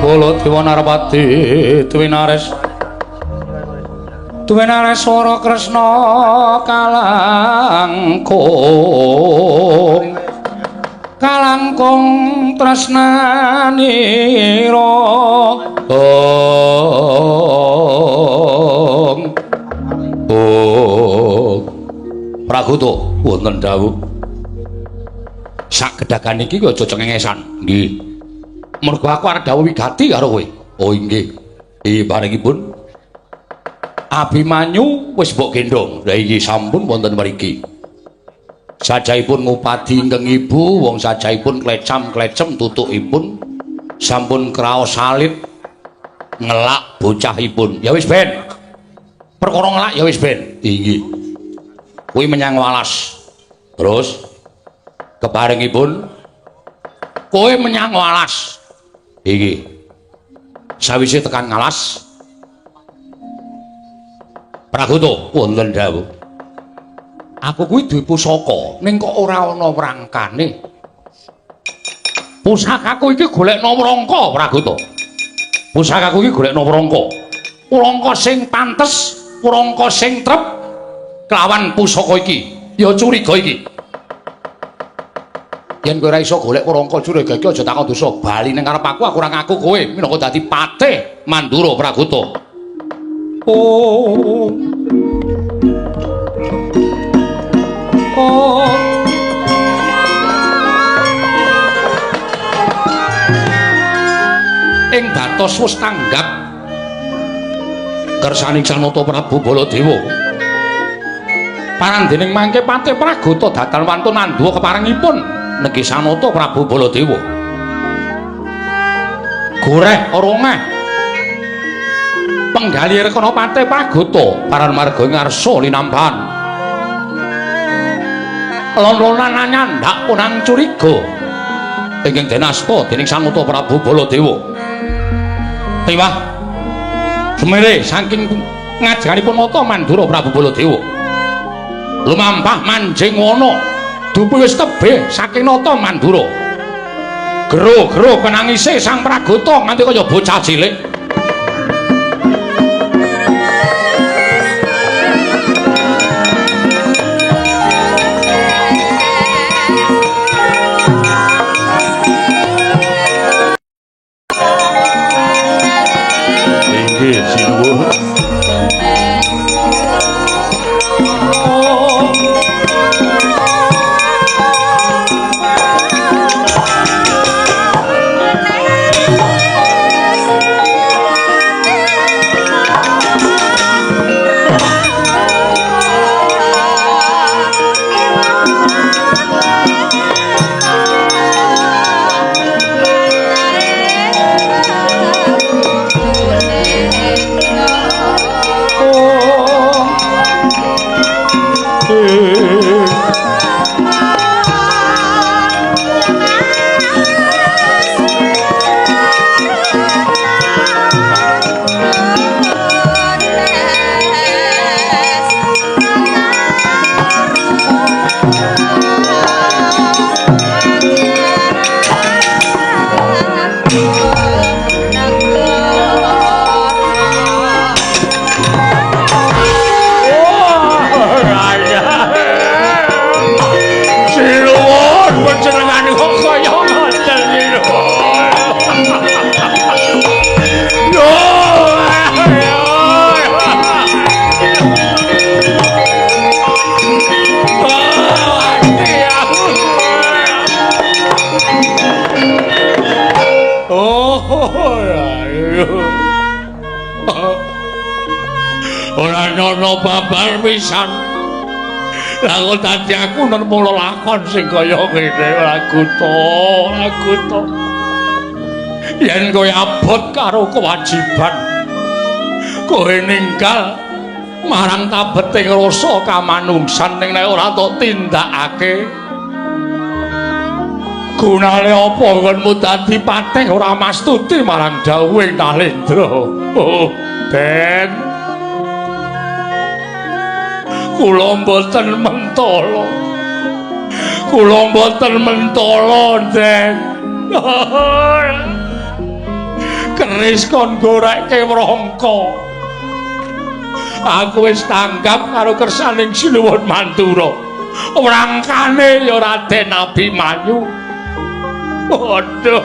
[SPEAKER 1] Baladewa Narpati Twinares Twinares swara Kresna kalangkung kalangkung tresnanira ong ong Pragoto wonten dawuh sak gedagan iki aja cengengesan nggih. Mergo aku arep dawuh wigati karo kowe. Oh inggih. Paringipun Abimanyu wis mbok gendhong. Lah iki sampun wonten mriki. Sajahipun ngupadi ingkang ibu, wong sajahipun klecam-klecem tutukipun sampun kraos salit ngelak bocahipun. Ya wis ben. Perkara ngelak ya wis ben. Inggih. Kuwi menyang Walas. Terus keparengipun kowe menyang Walas. Iki sawise tekan ngalas Pragoto wonten dawuh aku kuwi duwe pusaka ning kok ora ana wrangkane pusakaku iki golekno wrangka Pragoto pusakaku iki golekno wrangka wrangka sing pantes wrangka sing trep kelawan pusaka iki ya curiga iki. Yen kowe ora iso golek wrangka curiga iki aja takon dosa bali ning ngarep aku ora ngaku kowe minangka dadi patih Mandura Pragoto.
[SPEAKER 3] Oh. Oh.
[SPEAKER 1] Ing batos wis tanggap kersaning Sanata Prabu Baladewa. Parandening mangke patih Pragoto datan wantun andhuwa keparengipun negi Sanata Prabu Baladewa. Goreh orongeh penggali rekana patih Pragoto paran marga ngarsa linampahan. Lon-lonan nyandak punang curiga ingkang den asta dening Sanata Prabu Baladewa. Tiwah semere saking ngajenganipun nata Mandura Prabu Baladewa. Lumampah manjing wana dupi wis tebih saking nata Mandura.
[SPEAKER 2] Gero-gero penangise sang Pragota nganti kaya bocah cilik.
[SPEAKER 1] Inggih, sinuwun. Ora ana babar pisan. Lah kok dadi aku nemu lakon sing kaya ngene ora guta, ora guta. Yen kowe abot karo kewajiban, kowe ninggal marang tabeting rasa kamanungsan ning nek ora tok tindakake. Gunane apa nggonmu dadi patih ora mastuti marang dawuhing Nalendra? Oh, Ben. Kula mboten mentala. Kula mboten mentala, Den. Keris kon gorekke wrangka. Aku wis tanggap karo kersaning Sinuwun Mantura. Wrangkane ya Raden Abimanyu. Waduh.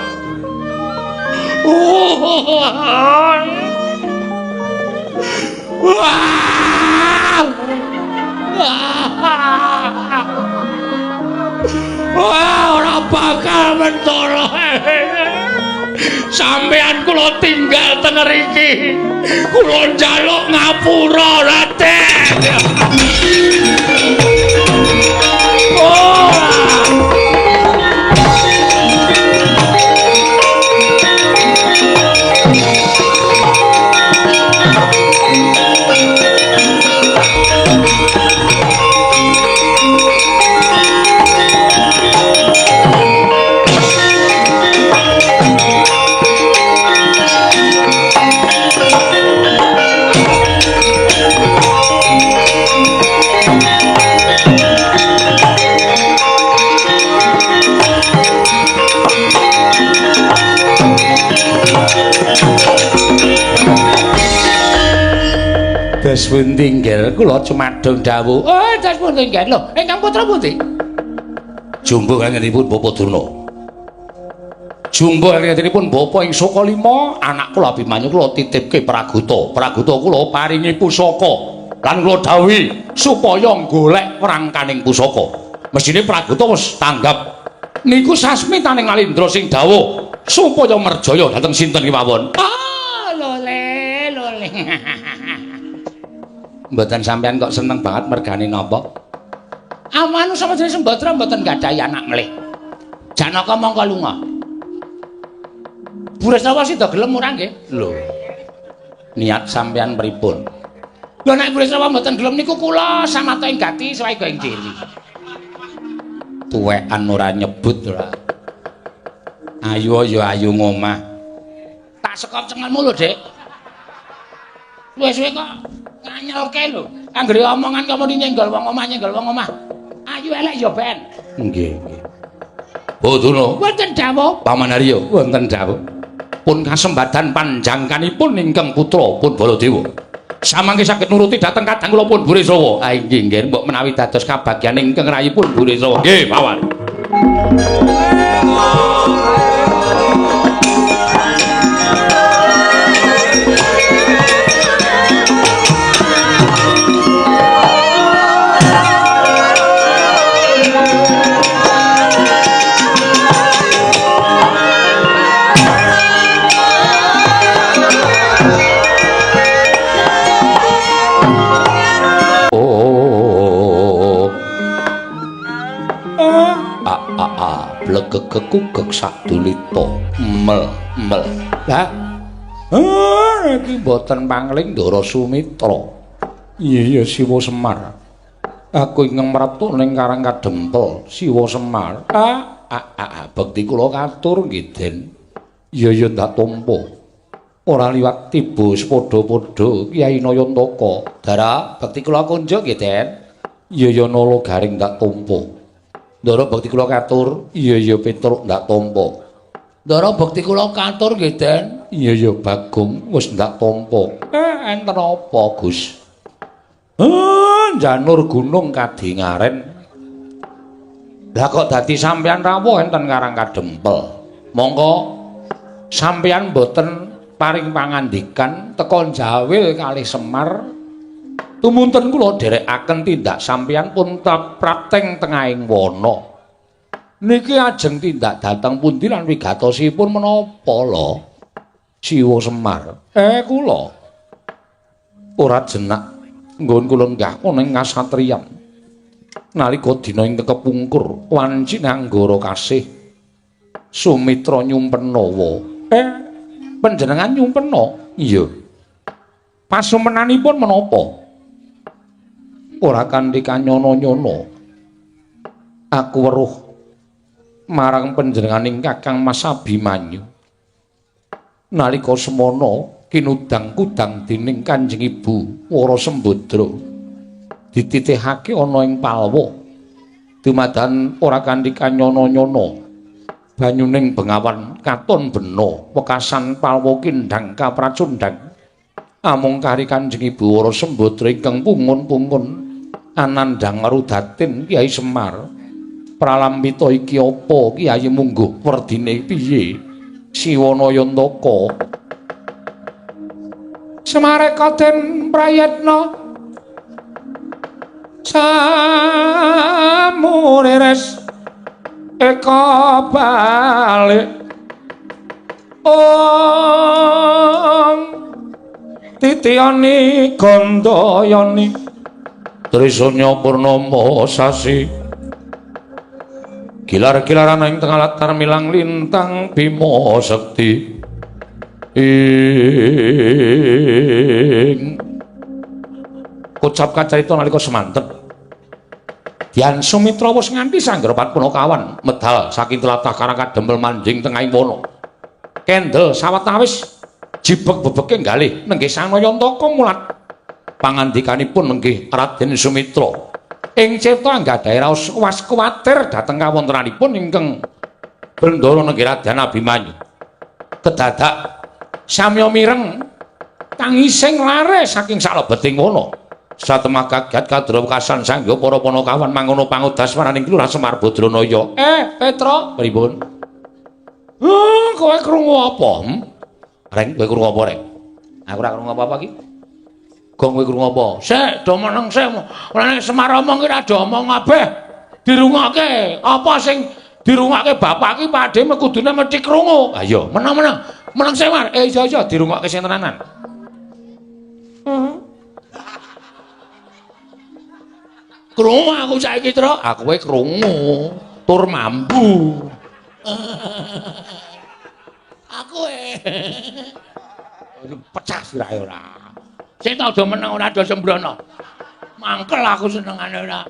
[SPEAKER 1] Wah. Wah, ora bakal mentolo. Sampean kula tinggal teng mriki. Kula njaluk ngapura, Raden. Oh. Dos pundi nggih kula cumadung dawuh. Oh, dos pundi nggih lho, ingkang putra pundi? Jumbuh anggenipun Bapak Durna. Jumbuh anggenipun Bapak ing Sukalima, anak kula Abimanyu kula titipke Pragota. Pragota kula paringi pusaka lan kula dawuhi supaya golek prangkaning pusaka. Mesthine Pragota wis tanggap. Niku sasmitaning Nalindra sing dawuh supaya merjaya dhateng sinten kemawon. Ah, lole lole. Mboten sampean kok seneng banget mergane napa? Amanu sama jenenge Sembadra mboten gadhahi anak melih. Janaka mongko lunga. Burisrawa sida gelem ora nggih? Lho. Niat sampean pripun? Lho nek Burisrawa mboten gelem niku kula samata ing gati swaega ing diri. Tuwekan ora nyebut ora. Ayu ya ayu ngomah. Tak sekop cengelmu lho, Dik. Suwe-suwe kok nganyelke lho. Anggere omongan kok muni nyenggol wong omah, nyenggol wong omah. Ayu elek ya ben. Nggih, nggih.
[SPEAKER 2] Boduna wonten dawuh Paman Arya wonten dawuh. Pun kasembadan panjangkanipun ingkang putra pun Baladewa. Samangke saged nuruti dhateng kadang kula pun Burisrawa. Ah inggih nggih mbok menawi dados kabagyan ingkang rayipun Burisrawa. Nggih, Paman. Blegegekugek sadulita mel mel. Lah iki mboten pangling Ndara Sumitra.
[SPEAKER 3] Iya iya Siwa Semar.
[SPEAKER 2] Aku ingkang mraptu ning Karang Kadempel Siwa Semar. Bekti kula katur nggih Den.
[SPEAKER 3] Iya iya ndak tampa.
[SPEAKER 2] Ora liwat tiba sepadha-padha Kyai Nayantaka. Dara bekti kula kunjuk nggih Den.
[SPEAKER 3] Iya iya Nala Garing ndak tampa.
[SPEAKER 2] Ndara bekti kula katur.
[SPEAKER 3] Iya iya Petruk ndak tampa.
[SPEAKER 1] Ndara bekti kula katur nggih Den.
[SPEAKER 3] Iya iya Bagong wis ndak tampa.
[SPEAKER 2] Enten apa Gus? Janur gunung kadingaren. Lah kok dadi sampeyan rawuh enten Karang Kadempel. Monggo sampeyan mboten paring pangandikan teka jawil kalih Semar. Tumunten kula dherekaken tindak sampeyan pun prapteng tengahing wana. Niki ajeng tindak dhateng pundi lan wigatosipun menapa lho? Siwa Semar. Kula
[SPEAKER 3] ora jenak nggon kula nggah ning kasatriyan. Nalika dina ingkang kepungkur wanci Anggara kasih Sumitra nyumpenawa. Panjenengan nyumpena?
[SPEAKER 2] Iya. Pasumenanipun menapa?
[SPEAKER 3] Ora kanthi kanyono-nyono aku weruh marang panjenenganing Kakang Mas Abimanyu. Nalika semana kinudang-kudang dening Kanjeng Ibu Wara Sembadra dititihake ana ing palwa. Dumadan ora kanthi kanyono-nyono banyuning bengawan katon bena wekasan palwa kindhang kapracundhang. Amung kari Kanjeng Ibu Wara Sembadra ingkang pungun-pungun anandhang rudatin Kyai Semar. Pralambita iki apa Kyai mungguh werdine piye? Siwa Nayantaka.
[SPEAKER 2] Semareka den prayetna samurires eka balik ong titiyani gandayani
[SPEAKER 1] Trisanya purnama sasi
[SPEAKER 2] gilar-gilaran ing tengah latar milang lintang
[SPEAKER 1] Bima Sekti ing
[SPEAKER 2] kocap kacarita nalika semanten Dian Sumitra wis nganti sanggra Patpunakawan medal saking tlatah Karang Kadempel manjing tengahing wana. Kendel sawetawis jibeg bebeke galih nenggih Sang Nayantaka mulat pangandikanipun nenggih Raden Sumitra. Ing cipta anggadhahi raos was kuwatir dhateng kawontenanipun ingkang bendara nenggih Raden Abimanyu. Kedadak samya mireng tangising lare saking salebeting wana. Satemah kaget kadra wekasan sangga para panakawan mangono pangudas maraning Kelurahan Semar Badranaya. Petra, pripun? Kowe krungu apa? Reng, kowe krungu apa, Reng? Aku ora krungu apa-apa iki. Gong kowe krungu apa? Sik, do meneng sik. Ora nek Semar omong ki ora do omong kabeh. Dirungokke. Apa sing dirungokke bapak ki padhe kudune mesti krungu. Ha iya, meneng-meneng. Meneng sik, Mar. Iya iya dirungokke sing tenanan. Krungu aku saiki, Tru. Aku kowe krungu tur mambu. Aku pecah sirahe ora. Sing tau do meneng ora do sembrono. Mangkel aku senengane ora.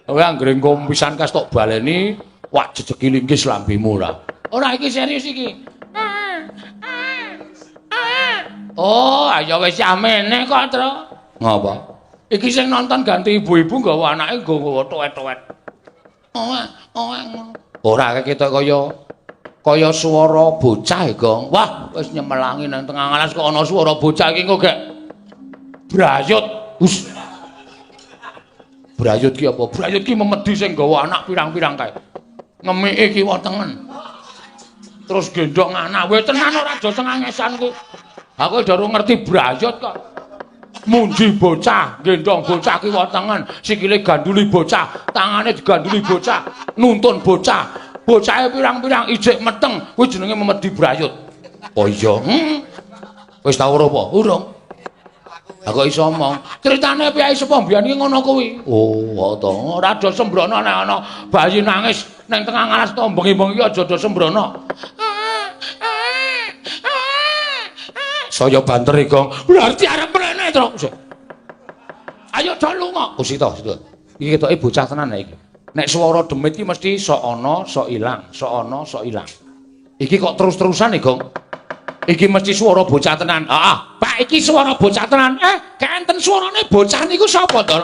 [SPEAKER 2] Kowe anggere engko pisan kas tok baleni, wah jejeki linggis lambemu ora. Ora iki serius iki. Oh, ayo wis amene kok, Tru. Ngapa? Iki sing nonton ganti ibu-ibu nggawa anake nggawa tuwet-tuwet. Oh, ngono.
[SPEAKER 1] Ora ketok kaya swara bocah, Gong. Wah, wis nyemelangi nang tengah alas kok ana swara bocah iki kok gek brayut. Hus. Brayut ki apa? Brayut ki memedi sing gawa anak pirang-pirang kae. Ngemike kiwa tengen. Terus gendong anak. Weh tenan ora aja sengangesan kuwi. Aku durung ngerti brayut kok. Munji bocah, gendong bocah kiwa tengen, sikile ganduli bocah, tangane diganduli bocah, nuntun bocah. Bocahe pirang-pirang ijik meteng, kuwi jenenge memedi brayut. Oh iya. Wis tau ora apa? Urung. Lah kok iso omong? Critane piyai sepuh mbiyen iki ngono kuwi. Oh, to. Ora do sembrono nek ana bayi nangis ning tengah ngalas to bengi-bengi aja do sembrono. Saya banter iki, Gong. Berarti arep mrene, Truk. Ayo do lunga. Oh, sito, sito. Iki ketoke bocah tenan iki. Nek swara demit iki mesti sok ana, sok ilang, sok ana, sok ilang. Iki kok terus-terusan iki, Gong. Iki mesti swara bocah tenan. Heeh. Pak, iki swara bocah tenan. Kenten swarane bocah niku sapa to?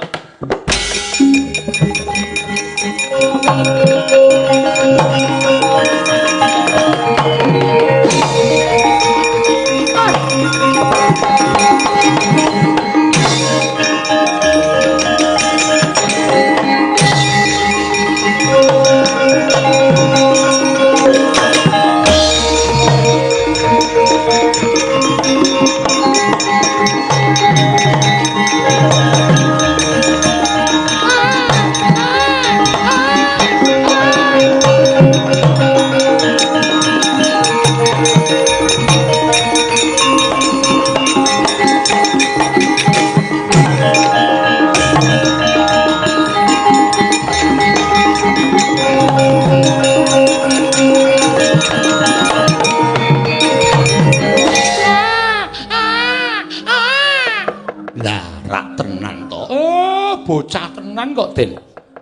[SPEAKER 1] Bocah tenan kok, Den.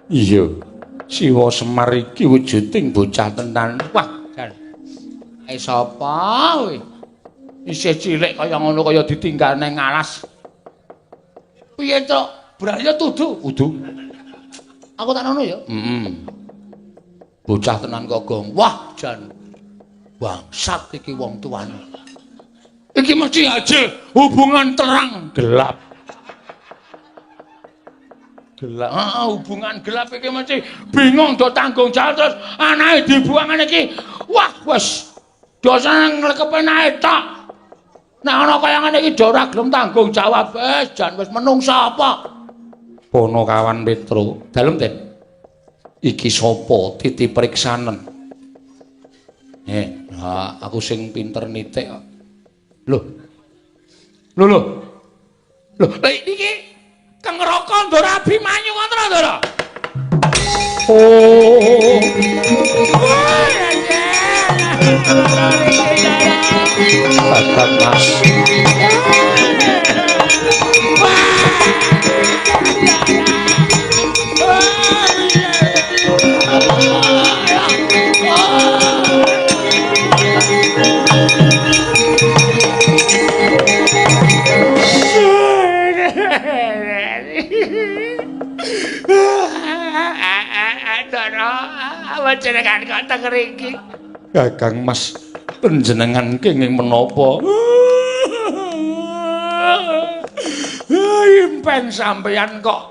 [SPEAKER 1] Iya. Siwa Semar iki wujuding bocah tenan. Wah, jan. Ae sapa kowe? Isih cilik kaya ngono kaya ditinggal nang alas. Piye, Truk? Brayut udu? Udu. Aku tak ngono ya. Heeh. Bocah tenan kok, Gong. Wah, jan. Bangsat iki wong tuane. Iki mesti hasil hubungan terang gelap. Gelap. Heeh, hubungan gelap iki mesti bingung do tanggung jawab terus anake dibuang ngene iki. Wah, wis dosane nglekepe nae tok. Nek ana kaya ngene iki do ora gelem tanggung jawab, wis jan wis menungsa apa. Ponokawan Petro, dalem Den. Iki sapa titi priksanen? Nah, aku sing pinter nitik kok. Lho. Lho lho. Lho, lha iki Kang Raka Ndara Abimanyu ngono lho, Ndara. Oh. Kakang Mas. Panjenengan kok teng mriki. Kakang Mas, panjenengan kenging menapa? Impen sampeyan kok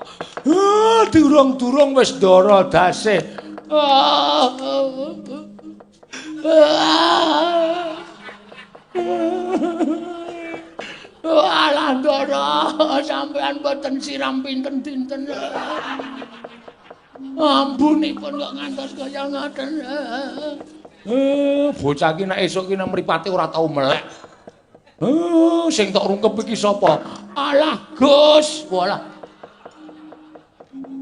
[SPEAKER 1] durung-durung wis ndara dase. Alah ndara, sampeyan boten siram pinten-pinten. Ambunipun kok ngantos kaya ngoten. Bocah iki nek esuk iki nek mripate ora tau melek. Sing tok rungkep iki sapa? Alah, Gus. Walah.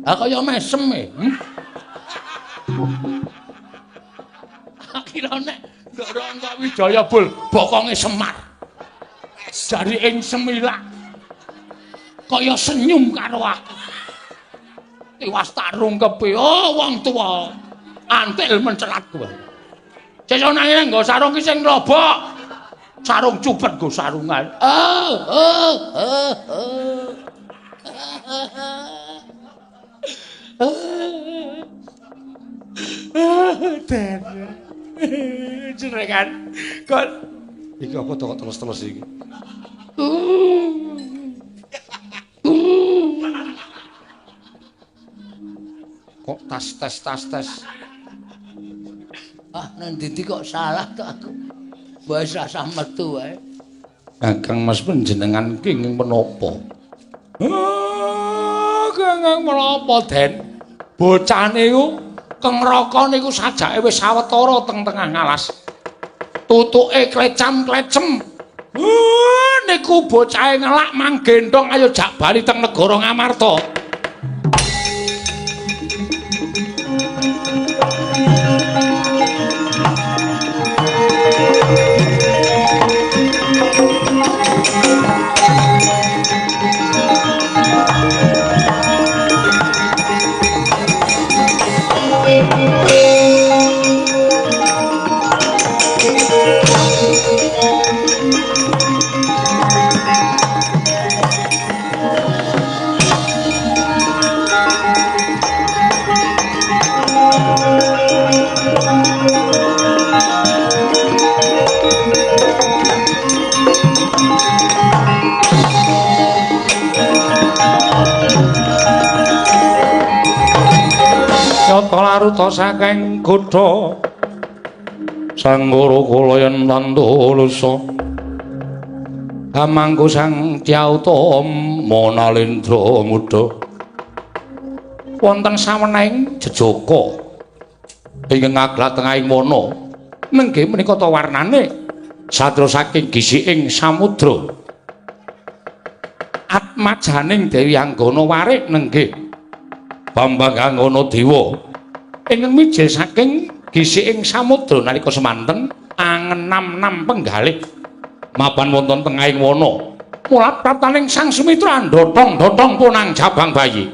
[SPEAKER 1] Ah kaya mesem e. Akhire nek Ndara Angkawijaya bul bokonge Semar. Jari ing semilak. Kaya senyum karo aku. Tiwas tak rungkepi, oh wong tuwa antil mencelat kowe. Sesuk nang ngene nggo sarung ki sing robok. Sarung cupet nggo sarungan. Oh, oh, oh, oh.
[SPEAKER 3] Den. Jenengan kok iki apa to kok terus-terus iki? Kok tas tes tas tes.
[SPEAKER 1] Ah, nang ndi kok salah to aku. Wis rasah metu wae.
[SPEAKER 3] Kakang Mas panjenengan kenging menapa? Kenging menapa, Den? Bocah niku kengraka niku sajake wis sawetara teng tengah ngalas. Tutuke klecam-klecem. Niku bocahe ngelak manggendhong ayo jak bali teng negara Ngamarta. Nyata laruta saking kutha Sanggara kula yen tantulusa Hamangku sang Dyauta Monalendra muda wonten sawenahing jejaka ingkang ngaglat tengahing wana nenggih menika ta warnane satya saking gisiking samudra atmajaning Dewi Anggana warik nenggih Bambang Anggana Dewa ingkang mijil saking gisiking samudra nalika semanten angenam-nam penggalih mapan wonten tengahing wana mula praptaning Sang Sumitra ndhotong-ndhotong punang jabang bayi.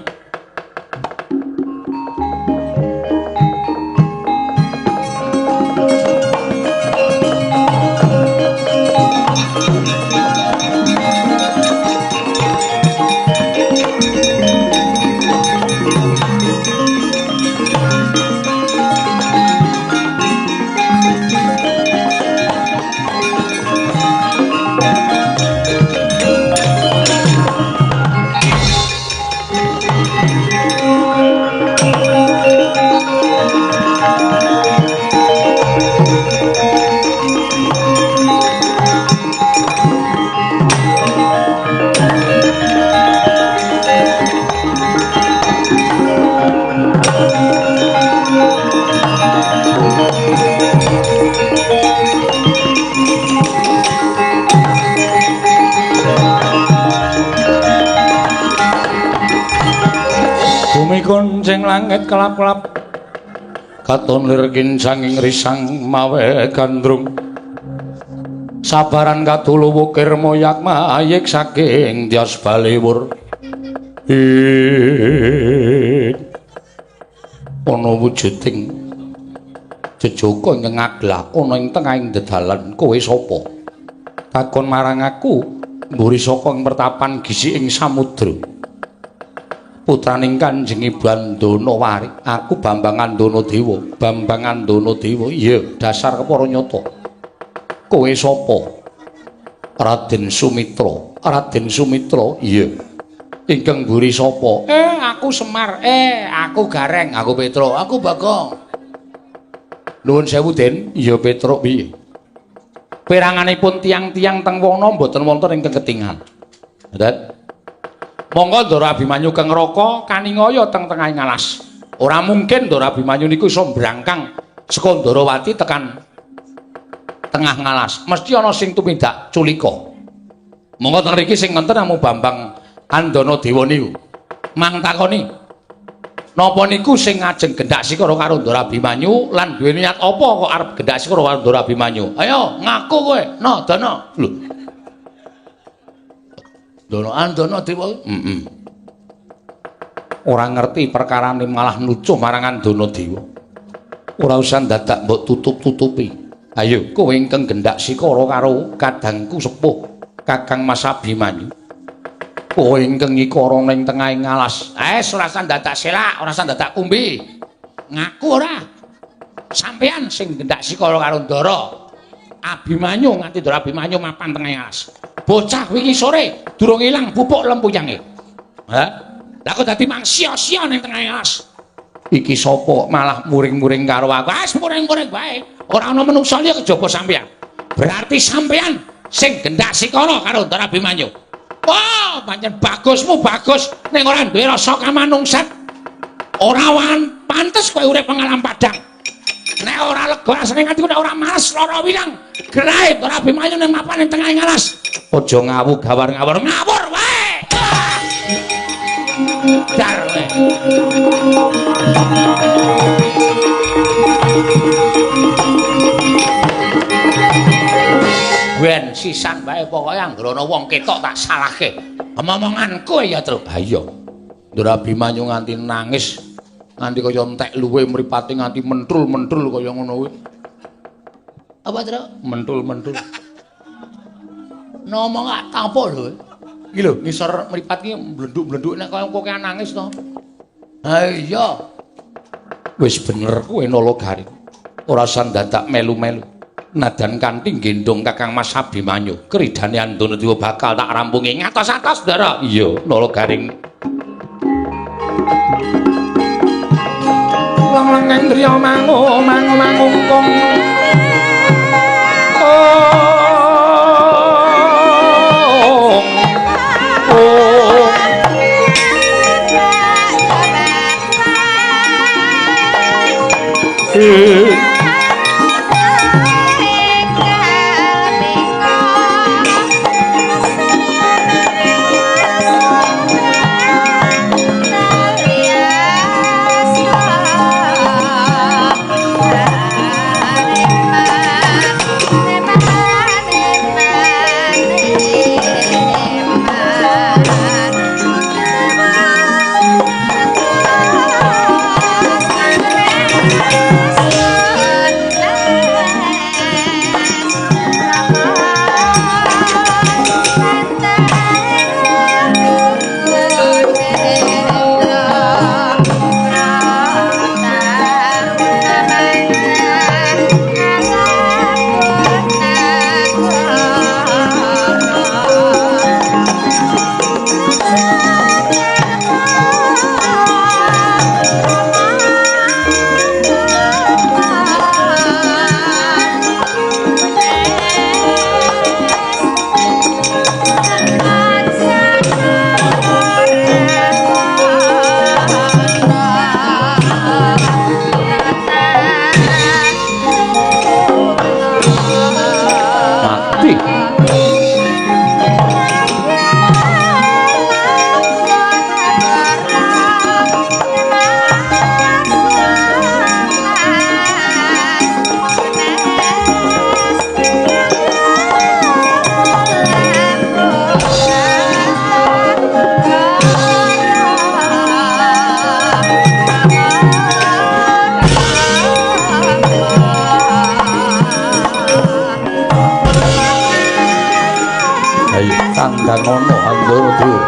[SPEAKER 3] Bumi kuncing langit kelap-kelap katon lir kincanging risang mawe gandrung sabaran kadulu wukir moyak mayik saking Dyas Baliwur. Ana wujuding jejaka ingkang ngaglah ana ing tengahing dedalan. Kowe sapa? Takon marang aku mburi saka ing pertapan gisiking samudra. Putraning Kanjeng Ibu Andana Warik, aku Bambang Andana Dewa. Bambang Andana Dewa, iya, dasar kepara nyata. Kowe sapa? Raden Sumitra. Raden Sumitra, iya. Ingkang mburi sapa? Aku Semar. Aku Gareng.
[SPEAKER 1] Aku Petro. Aku Bagong.
[SPEAKER 3] Nuwun sewu, Den. Iya, Petro piye? Peranganipun tiang-tiang teng wana mboten wonten ingkang ketingal. Den. Monggo Ndara Abimanyu keng neraka kaningaya teng tengahing alas. Ora mungkin Ndara Abimanyu niku iso mbrangkang saka Ndarawati tekan tengah ngalas. Mesti ana sing tumindak culika. Monggo teng mriki sing wonten namung Bambang Andana Dewa niku. Mang takoni, napa niku sing ngajeng gendak sikara karo Ndara Abimanyu lan duwe niat apa kok arep gendak sikara karo Ndara Abimanyu?
[SPEAKER 1] Ayo ngaku kowe, no Dana.
[SPEAKER 3] Lho.
[SPEAKER 1] Dono Andana Dewa.
[SPEAKER 3] Heeh. Ora ngerti perkarane malah nucuh marang Andana Dewa. Ora usah dadak mbok tutup-tutupi. Ayo kowe ingkang gendak sikara karo kadangku sepuh Kakang Mas Abimanyu. Kowe ingkang ngikara ning tengahing alas.
[SPEAKER 1] Ora usah dadak selak, ora usah dadak kumbi. Ngaku ora?
[SPEAKER 2] Sampeyan sing gendak sikara karo Ndara Abimanyu nganti Ndara Abimanyu mapan tengah alas. Bocah wingi sore durung ilang pupuk lempuyange. Ha? Lah kok dadi mang sia-sia ning tengah alas. Iki sapa malah muring-muring karo aku. Ah, muring-muring wae. Ora ana menungsa liya kejaba sampeyan. Berarti sampeyan sing gendak sikara karo Ndara Abimanyu. Wah, pancen bagusmu bagus ning ora duwe rasa kamanungsan. Ora pantes kowe urip pengalam padang. Nek ora lega rasane atiku nek ora males lara wilang. Gerahe Ndara Abimanyu ning mapan ning tengah alas. Aja ngawu gawar ngawur ngawur wae. Dar wae. Ben sisan wae pokoke anggere ana wong ketok tak salahke. Omongan kowe ya, Tru. Ha iya. Ndara Abimanyu nganti nangis, nganti kaya entek luwe mripate nganti mentrul-mentrul kaya ngono kuwi. Apa, Tru? Mentul-mentul. Ngomong gak tapuk lho. Iki lho ngisor mripat iki mblenduk-mblenduk nek kaya kowe nangis to. Ha iya. Wis bener kowe Nala Garing. Ora usah dadak melu-melu. Nadan kanthi gendhong Kakang Mas Abimanyu, kridane Andanadiwa bakal tak rampungi ngatos-atos, Ndara. Iya, Nala Garing.
[SPEAKER 3] Lang-lang griya mangu mangu mangungkung. Oh. Oh.
[SPEAKER 2] Kandhanono Andanadiwa.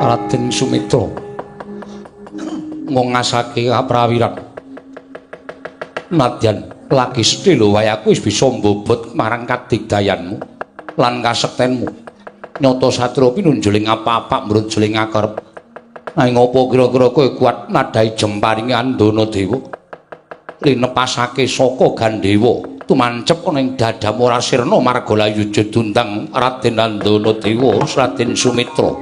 [SPEAKER 3] Raden Sumitra ngongasake kaprawiran.
[SPEAKER 2] Nadyan lagi sedhela wae aku wis bisa mbobot marang kadigdayanmu lan kasektenmu. Nyata satria pinunjuling apa-apa mbrunjuling akerep.
[SPEAKER 1] Nanging apa kira-kira kowe kuat nadhahi jemparinge Andana Dewa? Linepasake saka Gandewa tumancep ana ing dadamu ora sirna marga layuja dundang Raden Andana Dewa Raden Sumitra.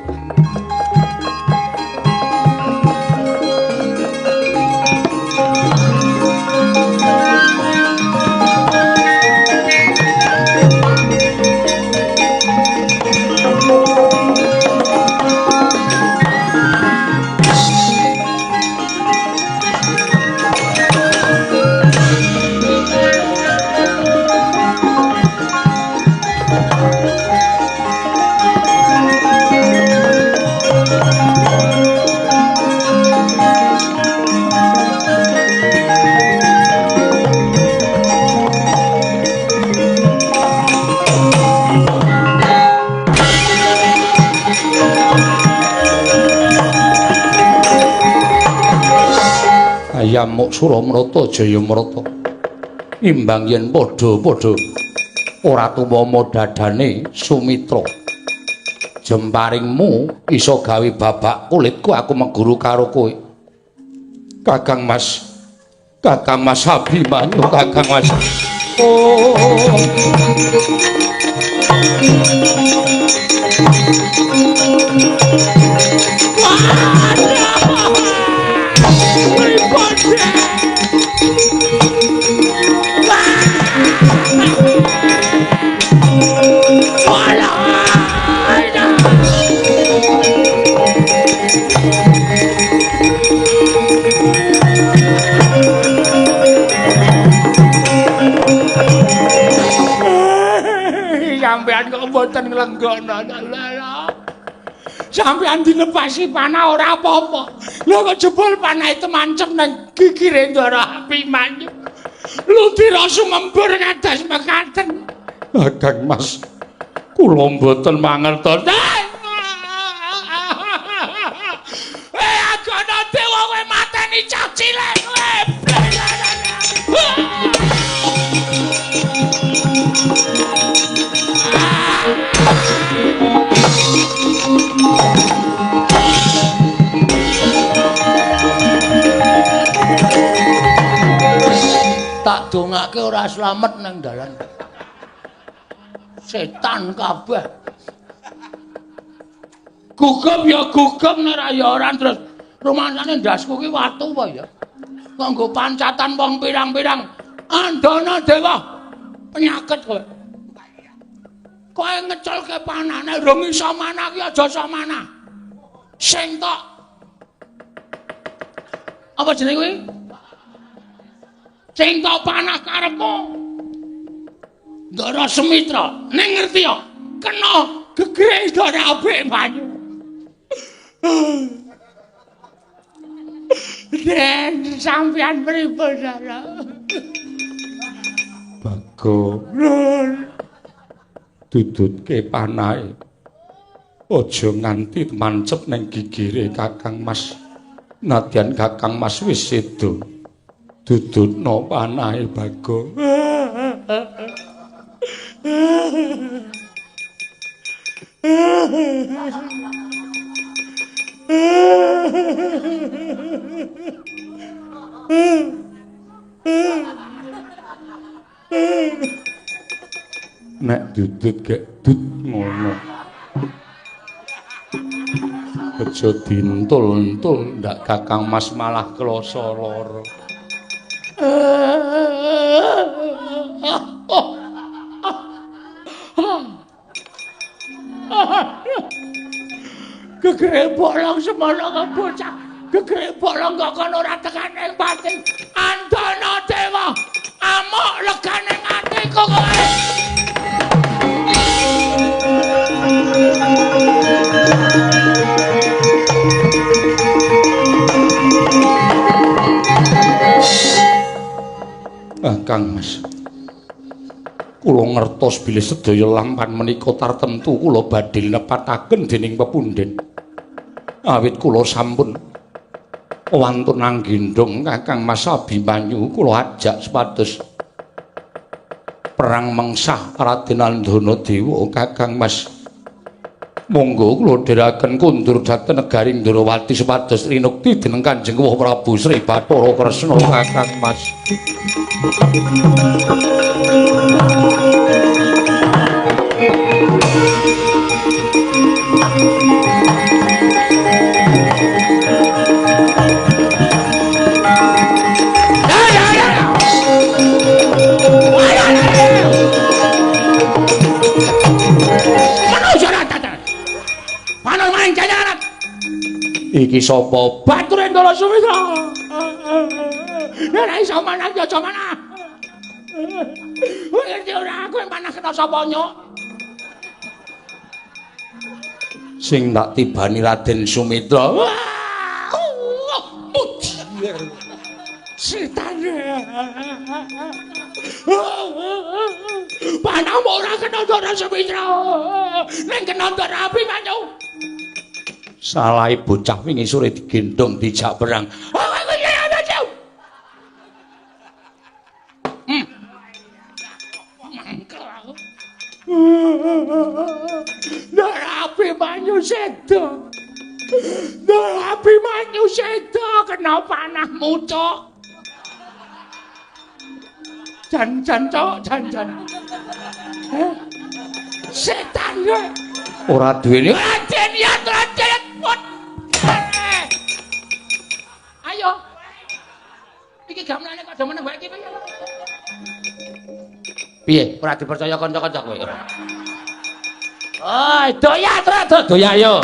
[SPEAKER 1] Ayamuk Suramrata Jayamrata imbang yen padha-padha ora tumama dadane Sumitra. Jemparingmu iso gawe babak kulitku aku meguru karo kowe. Kakang Mas, Kakang Mas Abimanyu, Kakang Mas. Oh.
[SPEAKER 2] Sampeyan kok mboten nglenggono. Sampeyan dilepasi panah ora apa-apa. Lho kok jebul panahe temancep nang gigire Ndara Abimanyu. Ludira sumembur kados mekaten.
[SPEAKER 1] Kakang Mas, kula mboten mangertos.
[SPEAKER 2] Agana Dewa kowe mateni cah cilik kowe. Tak dongake ora slamet nang dalan. Setan kabeh. Gugup ya gugup nek ora ya ora terus rumangsane ndasku ki watu apa ya. Kok nggo pancatan wong pirang-pirang. Andana Dewa penyakit kowe. Kowe ngeculke panane rung iso manah ki aja iso manah. Sing tok apa jenenge kuwi? Sing tok panah karepmu. Ndara Sumitra, ning ngerti ya, kena gegere Ndara Abimanyu. Den sampeyan pripun, Ndara?
[SPEAKER 1] Bagong dudutke panahe. Aja nganti mancep ning gigire Kakang Mas. Nadyan Kakang Mas wis sedo. Dudutno panahe Bagong. Nek dudut gek dut ngono. Aja dintul-entul ndak Kakang Mas malah klasa lara.
[SPEAKER 2] Gegere bolong semono kok bocah. Gegere bolong kok kono ora tekan ing pati. Andana Dewa, amuk legane atiku kowe.
[SPEAKER 1] Kang Mas, kula ngertos bilih sedaya lampan menika tartemtu kula badhe nepataken dening pepundhen. Awit kula sampun wantun anggendhong Kakang Mas Abimanyu, kula ajak supados perang mengsah Raden Andana Dewa. Kakang Mas, Monggo kula dherekaken kundur dhateng negari Ndrawati supados rinukti dening Kanjeng Kewuh Prabu Sri Bathara Kresna.
[SPEAKER 3] Kakang Mas.
[SPEAKER 1] Iki sapa?
[SPEAKER 2] Bature Ndara Sumitra. Ora iso manah ya aja manah. Ngerti ora aku manah kena sapa nyuk?
[SPEAKER 1] Sing tak tibani Raden Sumitra.
[SPEAKER 2] Setan. Panahmu ora kena Ndara Sumitra. Ning kena Ndara Abimanyu.
[SPEAKER 1] Salahe bocah wingi sore digendhong dijak perang.
[SPEAKER 2] Mangkel aku. Ndara Abimanyu sedo. Ndara Abimanyu sedo kena panahmu, Cok. Jan-jan, Cok, jan-jan. Setan kowe.
[SPEAKER 1] Ora duweni.
[SPEAKER 2] Raden ya, Raden. Ayo. Iki gamelane kok meneng wae iki piye?
[SPEAKER 1] Piye? Ora dipercaya kanca-kanca kowe ora? Oh, doya, doya, doya ayo.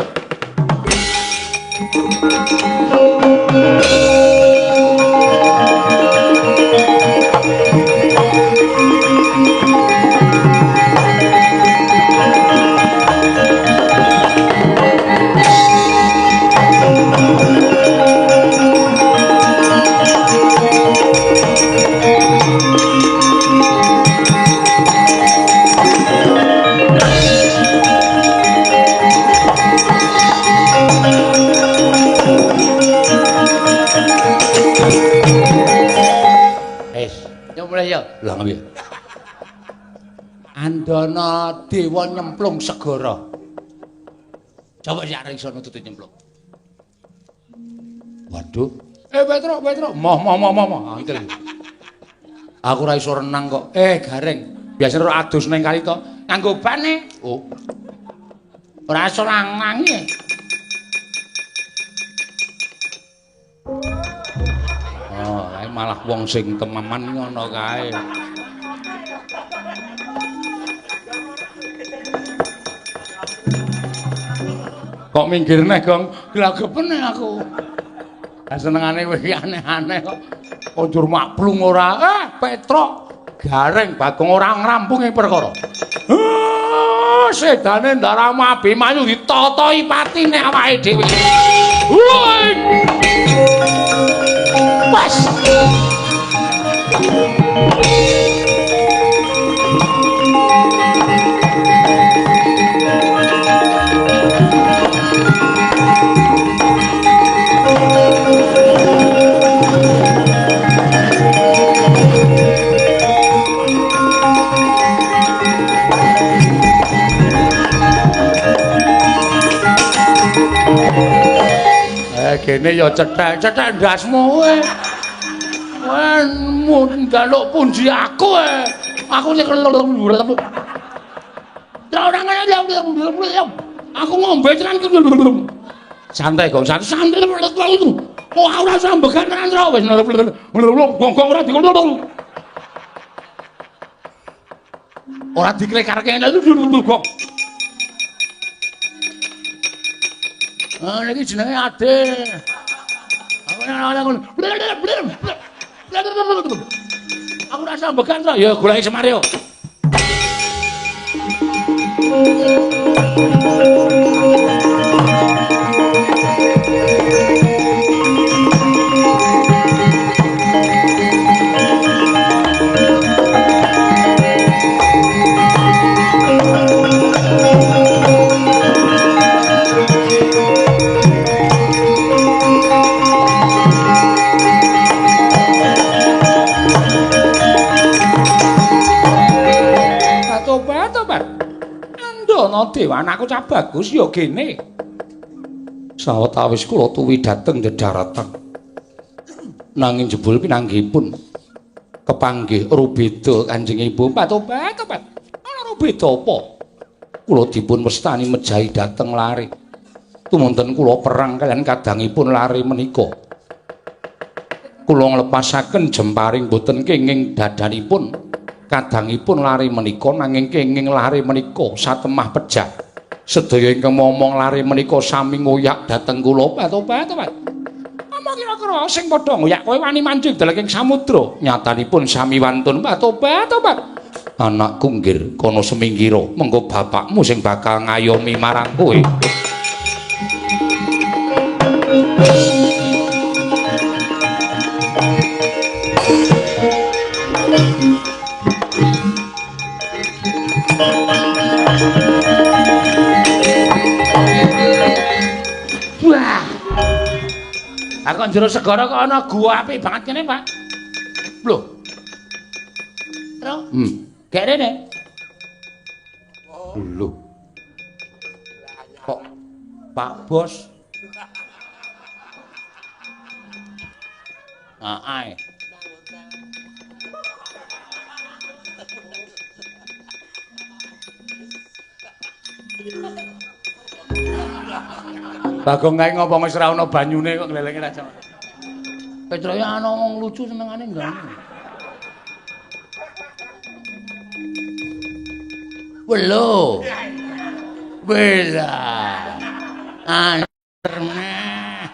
[SPEAKER 1] Lah piye?
[SPEAKER 2] Andana dewa nyemplung segara. Coba sik arek iso nututi nyemplung.
[SPEAKER 1] Waduh.
[SPEAKER 2] Petruk, Petruk, moh moh moh moh. Antil.
[SPEAKER 1] Aku ora iso renang kok.
[SPEAKER 2] Gareng. Biasane ora adus ning kali to. Nganggo bane.
[SPEAKER 1] Oh.
[SPEAKER 2] Ora iso rangange.
[SPEAKER 1] Oh, kae malah wong sing tememan ngono kae. Kok minggir neh, Gong?
[SPEAKER 2] Glagepene aku. Lah senengane kowe iki aneh-aneh kok. Konjur maklung ora. Petruk,
[SPEAKER 1] Gareng Bagong ora ngrampungi perkara. Sedane Ndara Abimanyu ditatahi patine awake dhewe. Woi.
[SPEAKER 2] Pas.
[SPEAKER 1] Kene ya cethek, cethek ndasmu kowe. Kowe njaluk punji aku kowe. Aku sing
[SPEAKER 2] aku ngombe tenan.
[SPEAKER 1] Santai, Gong, santai.
[SPEAKER 2] Oh, ora sambegan tenan wis. Gong ora dikono. Ora diklekarke gong. Ah, niki jenenge Ade. Aku ora sambegan to. Ya goleki Semar yo.
[SPEAKER 3] Andana Dewa anakku cah bagus ya gene.
[SPEAKER 2] Sawetawis kula tuwi dhateng dedaratan. Nanging jebul pinanggihipun kepanggih rubeda Kanjeng Ibu. Tobat, tobat. Ana rubeda apa? Kula dipun wastani mejahi dhateng lare. Tumunten kula perang kaliyan kadangipun lare menika. Kula nglepasaken jemparing boten kenging dadanipun kadangipun lare menika, nanging kenging lare menika satemah pejah. Sedaya ingkang momong lare menika sami ngoyak dhateng kula. Tobat, tobat.
[SPEAKER 3] Apa kira-kira sing padha ngoyak kowe wani manjing dalaking samudra?
[SPEAKER 2] Nyatanipun sami wantun. Tobat, tobat. Anakku nggir kono semingkira, mengko bapakmu sing bakal ngayomi marang kowe.
[SPEAKER 1] Wah. Aku njero segara kok ana gua apik banget kene, Pak. Lho. Tro. Gek rene.
[SPEAKER 2] Lho. Kok Pak Bos?
[SPEAKER 1] Heeh.
[SPEAKER 3] Bagong kae ngopo wis ora ana banyune kok glelenge ra jam.
[SPEAKER 1] Petroke ana wong lucu senengane enggak. Welo. Wela. Anter meneh.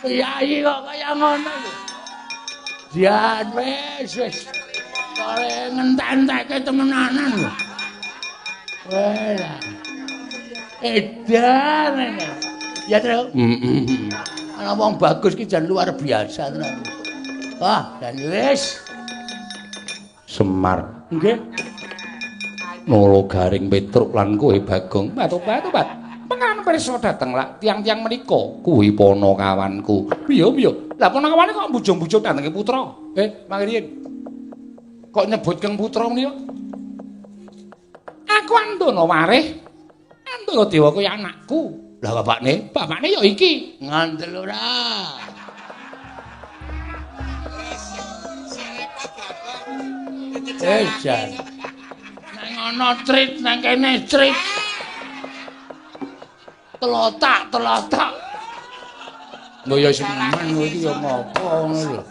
[SPEAKER 1] Piyayi kok kaya ngono lho. Jan wis wis. Kare ngentek-entekke temenanan lho. Wela. Edan. Ya, Tru.
[SPEAKER 2] Heeh.
[SPEAKER 1] Ana wong bagus ki jan luar biasa tenan. Wah, jan wis.
[SPEAKER 2] Semar.
[SPEAKER 3] Nggih.
[SPEAKER 2] Nolo garing Petruk lan kowe Bagong.
[SPEAKER 3] Tobat, tobat. Pengen pirsa dhateng lak tiang-tiang menika.
[SPEAKER 2] Kuwi ponokawanku.
[SPEAKER 3] Piye, piye? Lah ponokawane kok bujung-bujung dhatenge putra? Mangriyin. Kok nyebut keng putra menika? Aku Andana Warih. Andana Dewa kuwi anakku.
[SPEAKER 1] Lah bapakne?
[SPEAKER 3] Bapakne ya iki.
[SPEAKER 1] Ngandel ora. Jan. Nang ana trit nang kene trit. Telotak, telotak. Lho ya semen kowe iki ya ngopo ngono lho.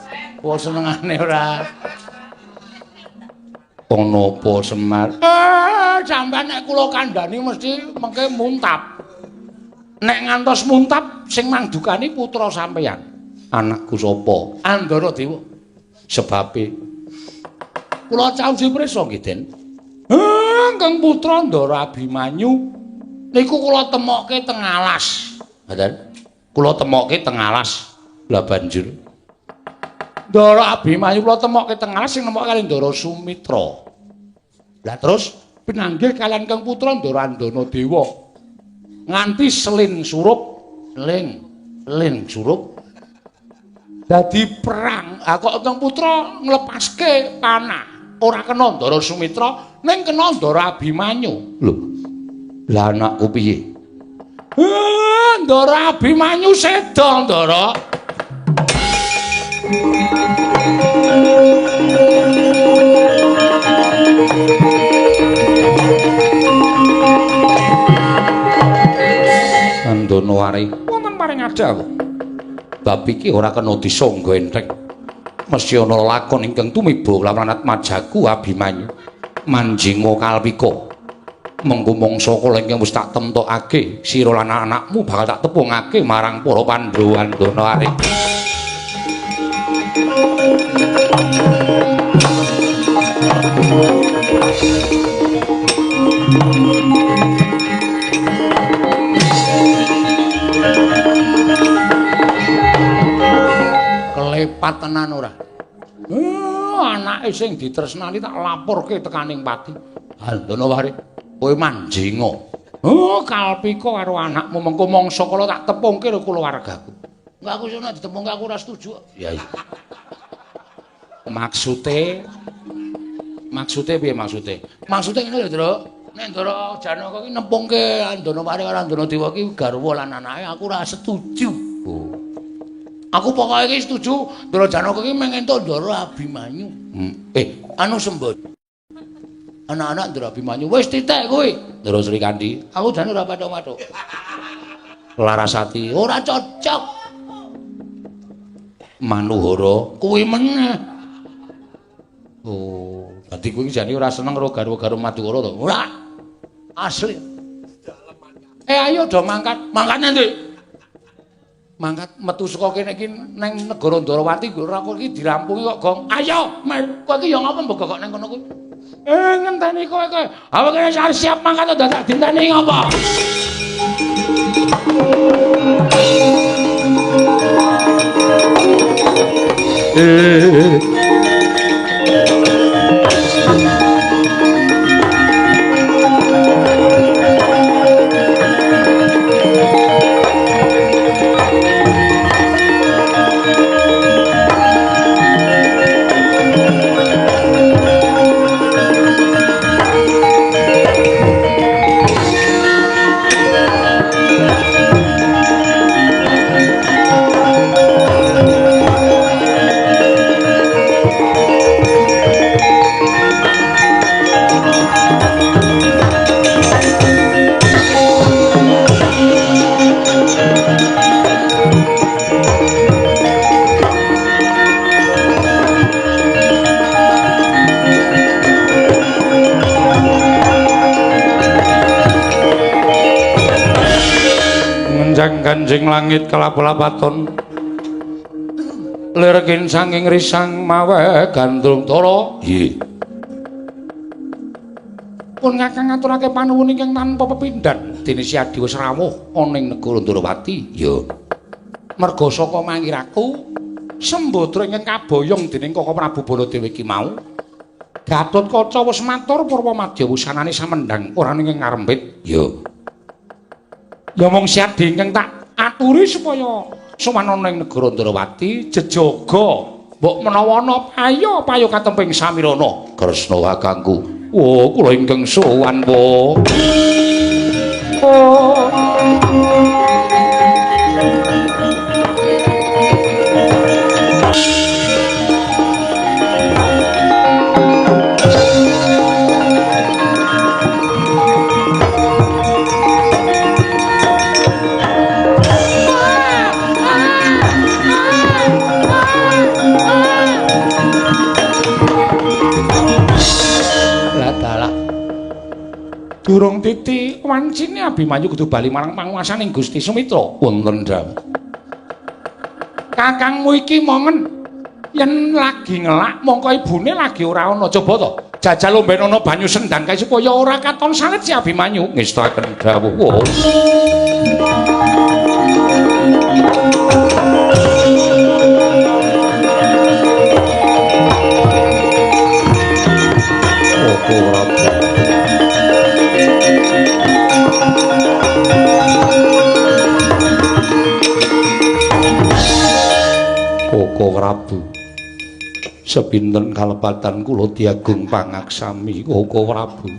[SPEAKER 1] Apa senengane ora?
[SPEAKER 2] Ana apa Semar?
[SPEAKER 1] Sampeyan nek kula kandhani mesti mengke muntap. Nek ngantos muntap sing mangdukani putra sampeyan.
[SPEAKER 2] Anakku sapa?
[SPEAKER 1] Andara Dewa.
[SPEAKER 2] Sebabe
[SPEAKER 1] kula causi prisa nggih, Den. Kang putra Ndara Abimanyu niku kula temokke teng alas.
[SPEAKER 2] Ngoten. Kula temokke teng alas. Lah banjur
[SPEAKER 1] Ndara Abimanyu kula temokke teng alas sing nemokke kali Ndara Sumitra. Lah terus pinanggih kalian Kang Putra Ndara Andana Dewa. Nganti selin surup, ling surup. Dadi perang. Ha kok Kang Putra nglepaske panah. Ora kena Ndara Sumitra, ning kena Ndara Abimanyu.
[SPEAKER 2] Lho. Lah anakku piye?
[SPEAKER 1] Ndara Abimanyu seda, Ndara.
[SPEAKER 2] Andana Warih
[SPEAKER 3] wonten paring adhawuh.
[SPEAKER 2] Bab iki ora kena disangga entheng. Mesti ana lakon ingkang tumiba lawan atmajaku Abimanyu. Manjinga kalpika. Mengko mangsa kala ingkang wis tak temtokake, sira lan anakmu bakal tak tepungake marang para Pandhawa. Andana Warih.
[SPEAKER 1] Kelepat tenan ora? Anake sing ditresnani tak laporke tekaning pati. Andana Warih, kowe manjinga. Kalpika karo anakmu mengko mangsa kala tak tepungke karo kulawargaku. Enggak, aku sono ditepungke aku ora setuju.
[SPEAKER 2] Ya iya. Maksude piye maksude?
[SPEAKER 1] Maksude ngene lho, Truk. Nek Ndara Janaka ki nempungke Andana Wari karo Andana Dewa ki garwa lan anake aku ora setuju. Oh. Aku pokoke iki setuju Ndara Janaka ki mung entuk Ndara Abimanyu. Anu Sembada. Anak-anak Ndara Abimanyu wis titik kuwi. Ndara Srikandhi, aku jane ora pathok-pathok. Larasati ora cocok. Manuhara kuwi meneh. Oh, dadi kuwi jane ora seneng karo garwa-garwa Madukara to? Ora. Asli. Ayo do mangkat. Mangkat nanti. Mangkat metu saka kene iki nang negara Ndarawati ora kok iki dirampungi kok, Gong. Ayo, kowe iki ya ngapa mbok kok nang kono kuwi? Ngenteni kowe kowe. Awak kene siap mangkat dadak dinteni ngapa?
[SPEAKER 3] Kanjeng langit kelap-lapaton lirkin sanging risang mawe gandrung tara.
[SPEAKER 1] Nggih.
[SPEAKER 2] Pun kakang ngaturake panuwun ingkang tanpa pepindhan dene Si Adi wis rawuh ana ing negara Ndarawati.
[SPEAKER 1] Ya.
[SPEAKER 2] Merga saka mangiraku Sembadra ingkang kaboyong dening Kaka Prabu Baladewa iki mau Gatotkaca wis matur purwa madya wusanane samendhang ora ing ngarembit.
[SPEAKER 1] Ya.
[SPEAKER 2] Ya mung Si Adi ingkang tak aturi supaya sowan ana ing negara Ndarawati jejaga mbok menawa ana payo-payo katemping samirana.
[SPEAKER 1] Kresna kakangku.
[SPEAKER 2] Oh, kula ingkang sowan po. Oh. Durung titi wancine Abimanyu kudu bali marang panguwasaning Gusti Sumitra.
[SPEAKER 1] Wonten dawuh.
[SPEAKER 2] Kakangmu iki mongen yen lagi ngelak mongko ibune lagi ora ana. Coba to jajal omben ana banyu sendang kae supaya ora katon salit si Abimanyu.
[SPEAKER 1] Ngestaken dawuh. Oh. Koko Prabu, sepinten kalepatan kula diagung pangaksami Koko Prabu.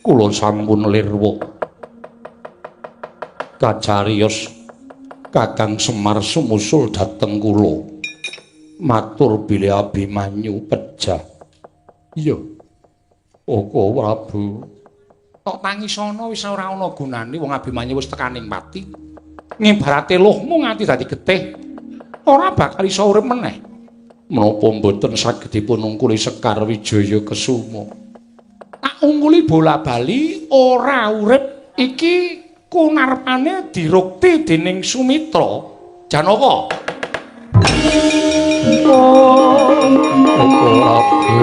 [SPEAKER 1] Kula sampun lirwa kacariyos Kakang Semar sumusul dhateng kula matur bilih Abimanyu pejah. Iya Koko Prabu,
[SPEAKER 2] tok tangisana wis ora ana gunane wong Abimanyu wis tekaning pati. Ngibarate luhmu nganti dadi getih ora bakal iso urip meneh.
[SPEAKER 1] Menapa mboten saged dipun ungkuli Sekar Wijaya Kesuma?
[SPEAKER 2] Tak ungkuli bola-bali ora urip iki kunarpane dirukti dening Sumitra Janaka.
[SPEAKER 1] Oh, Prabu.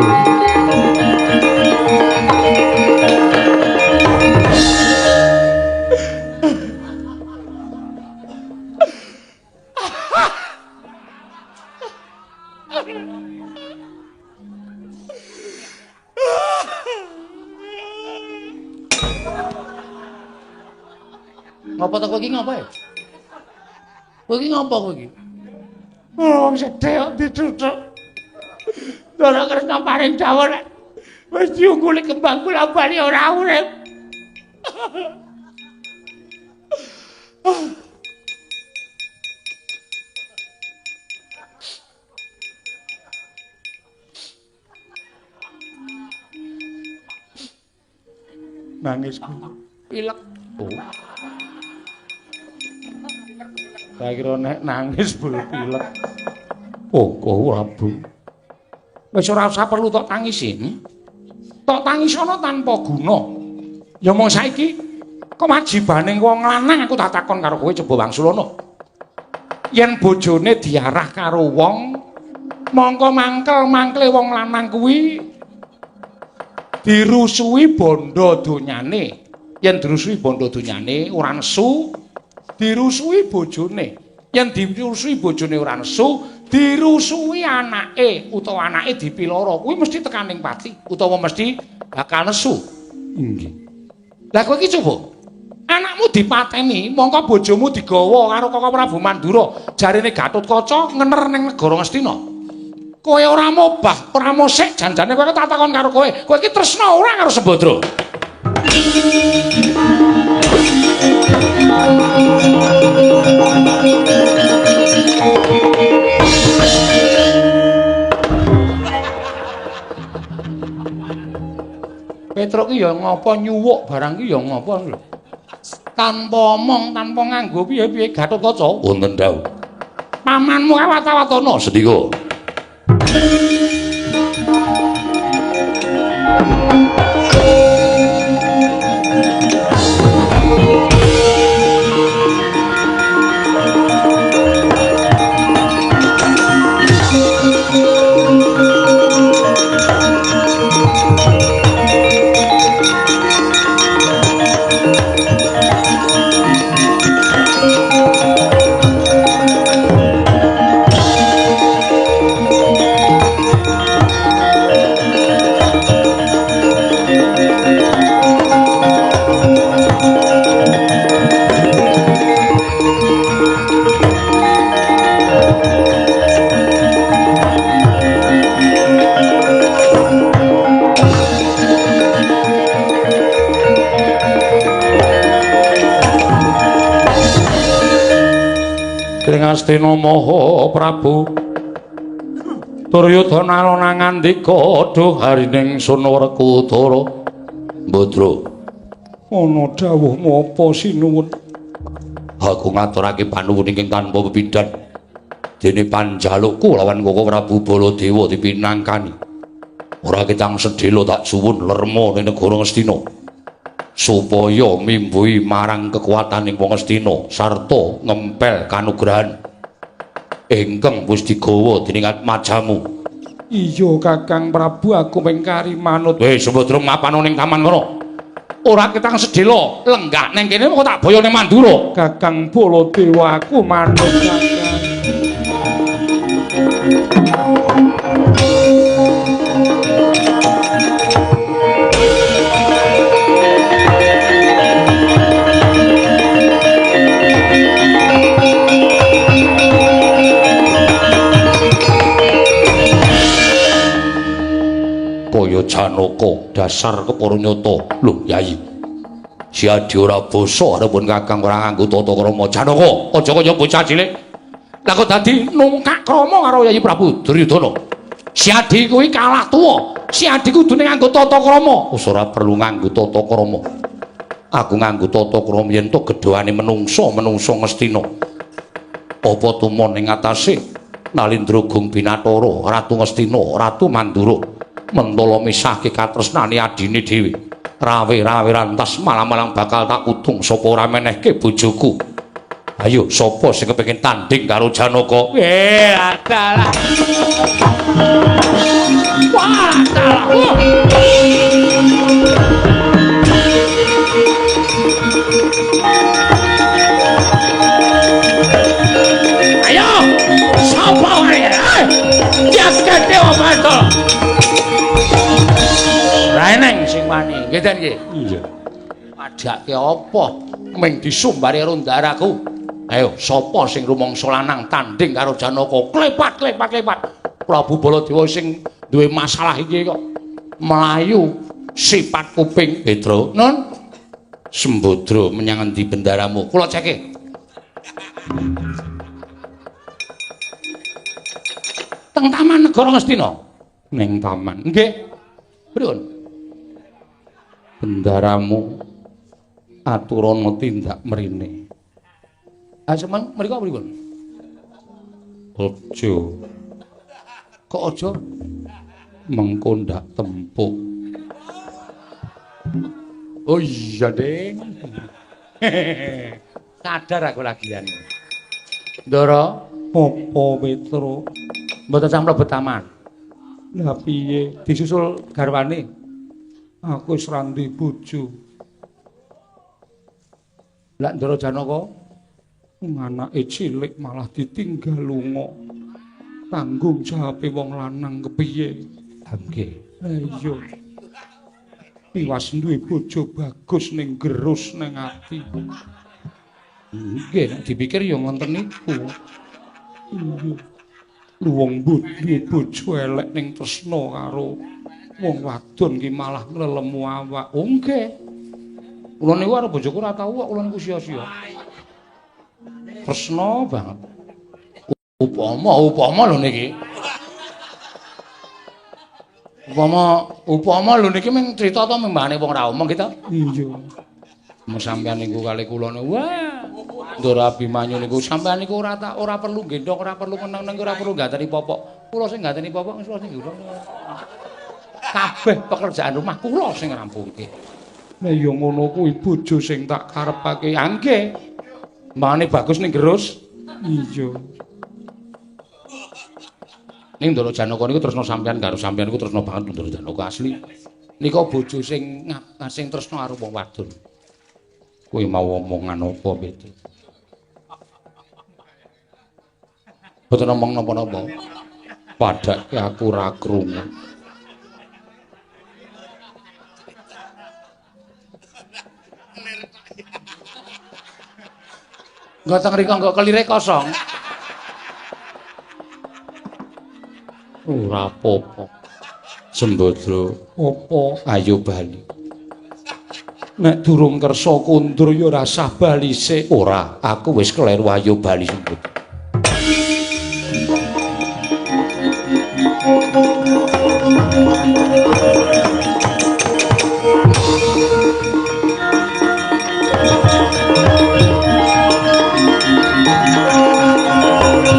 [SPEAKER 2] Ngapa to kowe iki ngapa ya? Kowe iki ngapa kowe iki? Wong sedhe kok dicucuk. Ndara Kresna paring dawuh nek Wis diungguli kembang kula bali ora urip.
[SPEAKER 3] Nangis ku.
[SPEAKER 2] Pilek.
[SPEAKER 3] Oh. Tak kira nek nangis bul pilek.
[SPEAKER 2] Oh, Prabu. Wis ora usah perlu tok tangisi. Tok tangisono tanpa guna. Ya mong saiki kewajibane wong lanang aku tak takon karo kowe coba wangsulana. Yen bojone diarah karo wong, mongko mangkel-mangkle wong lanang kuwi dirusui bondo donyane. Yen dirusui bondo donyane ora nesu, dirusui bojone. Yen dirusui bojone ora nesu, dirusui anake utawa anake dipiloro, kuwi mesti tekaning pati utawa mesti bakal nesu.
[SPEAKER 3] Inggih.
[SPEAKER 2] Lah kowe iki coba anakmu dipateni, mongko bojomu digawa karo Koko Prabu Mandura, jarene Gatotkaca ngener ning negara Ngastina. Kowe ora mobah, ora mosek, janjane kowe tak takon karo kowe. Kowe iki tresna ora karo Sembadra? Petruk ki ya ngapa nyuwuk barang ki ya ngapa lho. Tanpa omong, tanpa nganggo piye-piye Gatotkaca.
[SPEAKER 1] Wonten dawuh.
[SPEAKER 2] Pamanmu kae watawatana
[SPEAKER 1] sendika. Astina Maha Prabu Duryudana alona ngandika duh harining sun Werkudara. Mbadra,
[SPEAKER 3] ana dawuhmu apa sinuwun?
[SPEAKER 1] Aku ngaturake panuwun ingkang tanpa pepindhan. Dene panjalukku lawan Koko Prabu Baladewa dipinangkani. Ora ketang sedhela tak suwun lerma ning negara Ngastina supaya mimbuhi marang kekuataning wong Ngastina sarta ngempel kanugrahan ingkang wis digawa dening atmajamu.
[SPEAKER 3] Iya Kakang Prabu, aku mengkari manut.
[SPEAKER 2] Wis Sembadra mapano ning taman kono. Ora ketang sedhela lenggah ning kene kok tak boyo ning Mandura.
[SPEAKER 3] Kakang Baladewa, aku manut Kakang.
[SPEAKER 1] Kaya Janaka dasar kepara nyata. Lho Yayi, si Adi ora basa arepun Kakang ora nganggo tata krama.
[SPEAKER 2] Janaka, aja kaya bocah cilik. Lah kok dadi nungkak krama karo Yayi Prabu Duryudana. Si Adi kuwi kalah tuwa. Si Adi kudune nganggo tata krama.
[SPEAKER 1] Wis ora perlu nganggo tata krama. Aku nganggo tata krama yen to gedhoane menungsa, menungsa Ngastina. Apa tumon ing atase Nalindra Gung Binatara, Ratu Ngastina, Ratu Mandura. Mentala misahke katresnane adine dhewe. Rawe-rawe rantas malang-malang bakal tak utung sapa ora menehke bojoku. Ayo sapa sing kepengin tanding karo Janaka?
[SPEAKER 2] Adalah. Wah, adalah. Ayo, sapa wae? Jagat Dewa Batara. Ra eneng sing wani, nggih ten nggih.
[SPEAKER 3] Iya.
[SPEAKER 2] Padhake apa ming disumbari karo ndaraku. Ayo, sapa sing rumangsa lanang tanding karo Janaka? Klepat, klepat, klepat. Prabu Baladewa sing duwe masalah iki kok. Mlayu sipat kuping Petro. Nun Sembadra menyang endi bendaramu? Kula ceke. Teng Taman Negara Ngastina. Ning taman. Nggih. Pripun? Bendaramu aturana tindak mrene. Ah semang mriku pripun?
[SPEAKER 3] Aja.
[SPEAKER 2] Kok aja?
[SPEAKER 3] Mengko ndak tempuk.
[SPEAKER 2] Oh iya, Ding. Sadar aku lagian. Ndara,
[SPEAKER 3] apa Petro?
[SPEAKER 2] Mboten sam mlebet taman.
[SPEAKER 3] Lah piye?
[SPEAKER 2] Disusul garwane.
[SPEAKER 3] Aku wis ra duwe bojo.
[SPEAKER 2] Lah Ndara Janaka
[SPEAKER 3] anake cilik malah ditinggal lunga. Tanggung jawabe wong lanang kepiye?
[SPEAKER 2] Ha nggih.
[SPEAKER 3] Lah iya. Piwas duwe bojo bagus ning gerus ning ati.
[SPEAKER 2] Nggih, nek dipikir ya ngoten niku.
[SPEAKER 3] Iya. Lu wong duwe bojo elek ning tresna karo wong wadon ki malah nglelemu awak.
[SPEAKER 2] Oh nggih. Kula niku karo bojoku ora tau kok kula niku sia-sia. Tresna banget. Upama lho niki. Upama lho niki mung crita to membane wong ra omong gitu.
[SPEAKER 3] Iya.
[SPEAKER 2] Mung sampeyan niku kali kula niku wah. Ndara Abimanyu niku sampeyan niku ora perlu gendhong, ora perlu meneng-neng, ora perlu gateni popok. Kula sing gateni popok kula sing gendhong. Kabeh pekerjaan rumah kula sing ngrampungke.
[SPEAKER 3] Lah ya ngono kuwi bojo sing tak karepake.
[SPEAKER 2] Ah nggih. Mangane bagus ning gerus.
[SPEAKER 3] Iya.
[SPEAKER 2] Ning Ndara Janaka niku tresna sampeyan karo sampeyan niku tresna banget Ndara Janaka asli. Nika bojo sing sing tresna karo wong wadon.
[SPEAKER 3] Kuwi mau omongan apa, Petro?
[SPEAKER 2] Mboten omong napa-napa.
[SPEAKER 3] Padake aku ora krungu.
[SPEAKER 2] Nggo teng rika nggo kelire kosong.
[SPEAKER 3] Ora apa-apa. Sembadra, apa ayo bali. Nek durung kersa kundur ya ora sah bali sik.
[SPEAKER 2] Ora, aku wis kleru ayo bali Sembadra.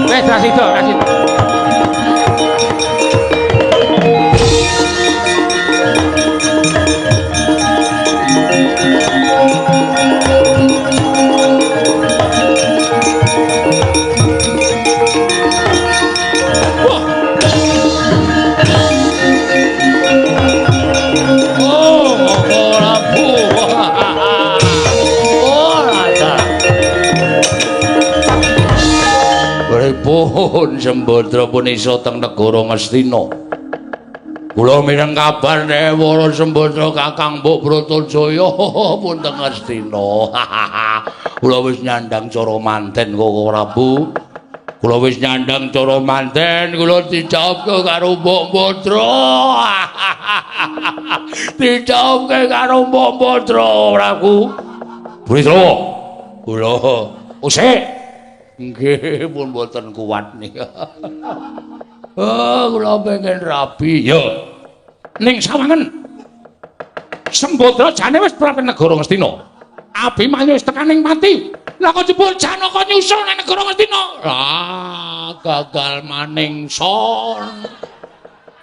[SPEAKER 2] Wes ra sida, ra sida. Pripun Sembadra pun iso teng negara Ngastina. Kula mireng kabar Dewara Sembadra Kakang Mbok Bratajaya pun teng Ngastina. Kula wis nyandang cara manten Koko Prabu. Kula wis nyandang cara manten, kula dijawabke karo Mbok Badra. Dijawabke karo Mbok Badra Prabu. Burisrawa. Kula usik. Nggih, pun mboten kuat nih. Oh, kula pengen rabi. Ya. Ning sawangen. Sembadra jane wis prapen negara Ngastina. Abimanyu wis tekan ning pati. Lah kok jebul Janaka nyusul nang negara Ngastina. Lah, gagal maning son.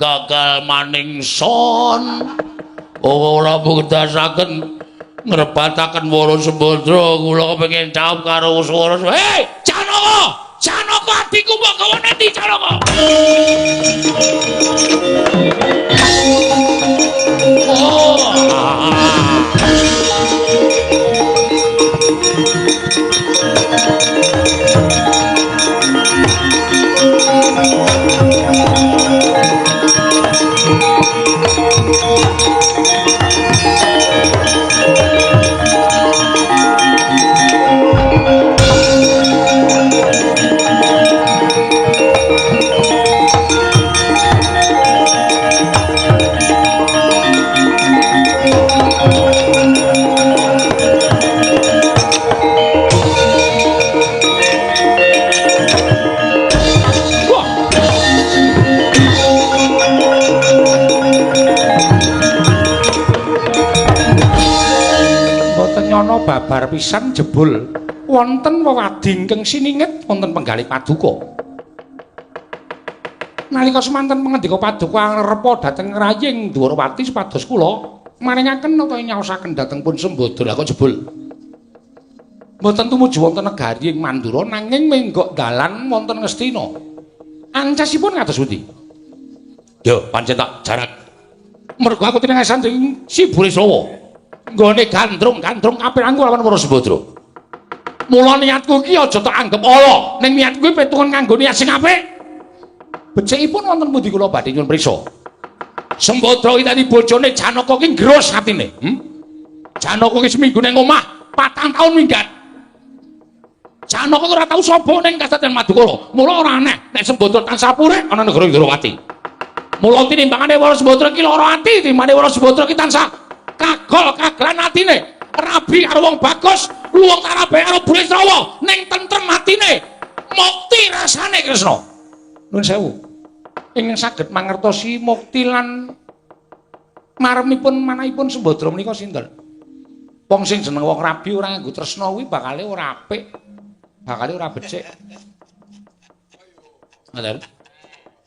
[SPEAKER 2] Gagal maning son. Ora buktasaken ngrebataken Wara Sembadra, kula kepengin jawab karo swara. Hei, Janaka! Janaka adikku mbok gawa nendi Janaka? Oh. Nyana babar pisan jebul wonten wewadi ingkang sininget wonten penggalih paduka. Nalika semanten pangandika paduka angrepa dhateng raying Dwarawati supados kula maringaken utawi nyaosaken dhateng pun Sembadra. Lah kok jebul mboten tumuju wonten negari ing Mandura nanging menggok dalan wonten Ngastina. Ancasipun kados pundi? Yo pancen tak jarak. Mergo aku tinengasan dening Si Burisrawa. Nggone gandrung-gandrung kapiranku lawan para Sembadra. Mula niatku iki aja tak anggep ala, ning niatku iki petungan nganggo niat sing apik. Becikipun wonten pundi kula badhe nyuwun prisa? Sembadra iki dadi bojone Janaka ki nggerus atine. Janaka ki seminggu ning omah, 4 taun minggat. Janaka ora tau sapa ning Kasatriyan Madukara. Mula ora aneh nek Sembadra tansah purek ana negara Indrawati. Mula tinimbangane para Sembadra ki lara ati, timbangane para Sembadra ki tansah kagol kaglan atine. Rabi karo wong bagus, luwung tarabe karo Burisrawa, ning tentrem atine. Mukti rasane Kresna. Nuwun sewu. Ingkang saged mangertosi mukti lan maremipun manahipun Sembadra menika sinten? Wong sing jeneng wong rabi ora nganggo tresna kuwi bakale ora apik. Bakale ora becik. Ngoten.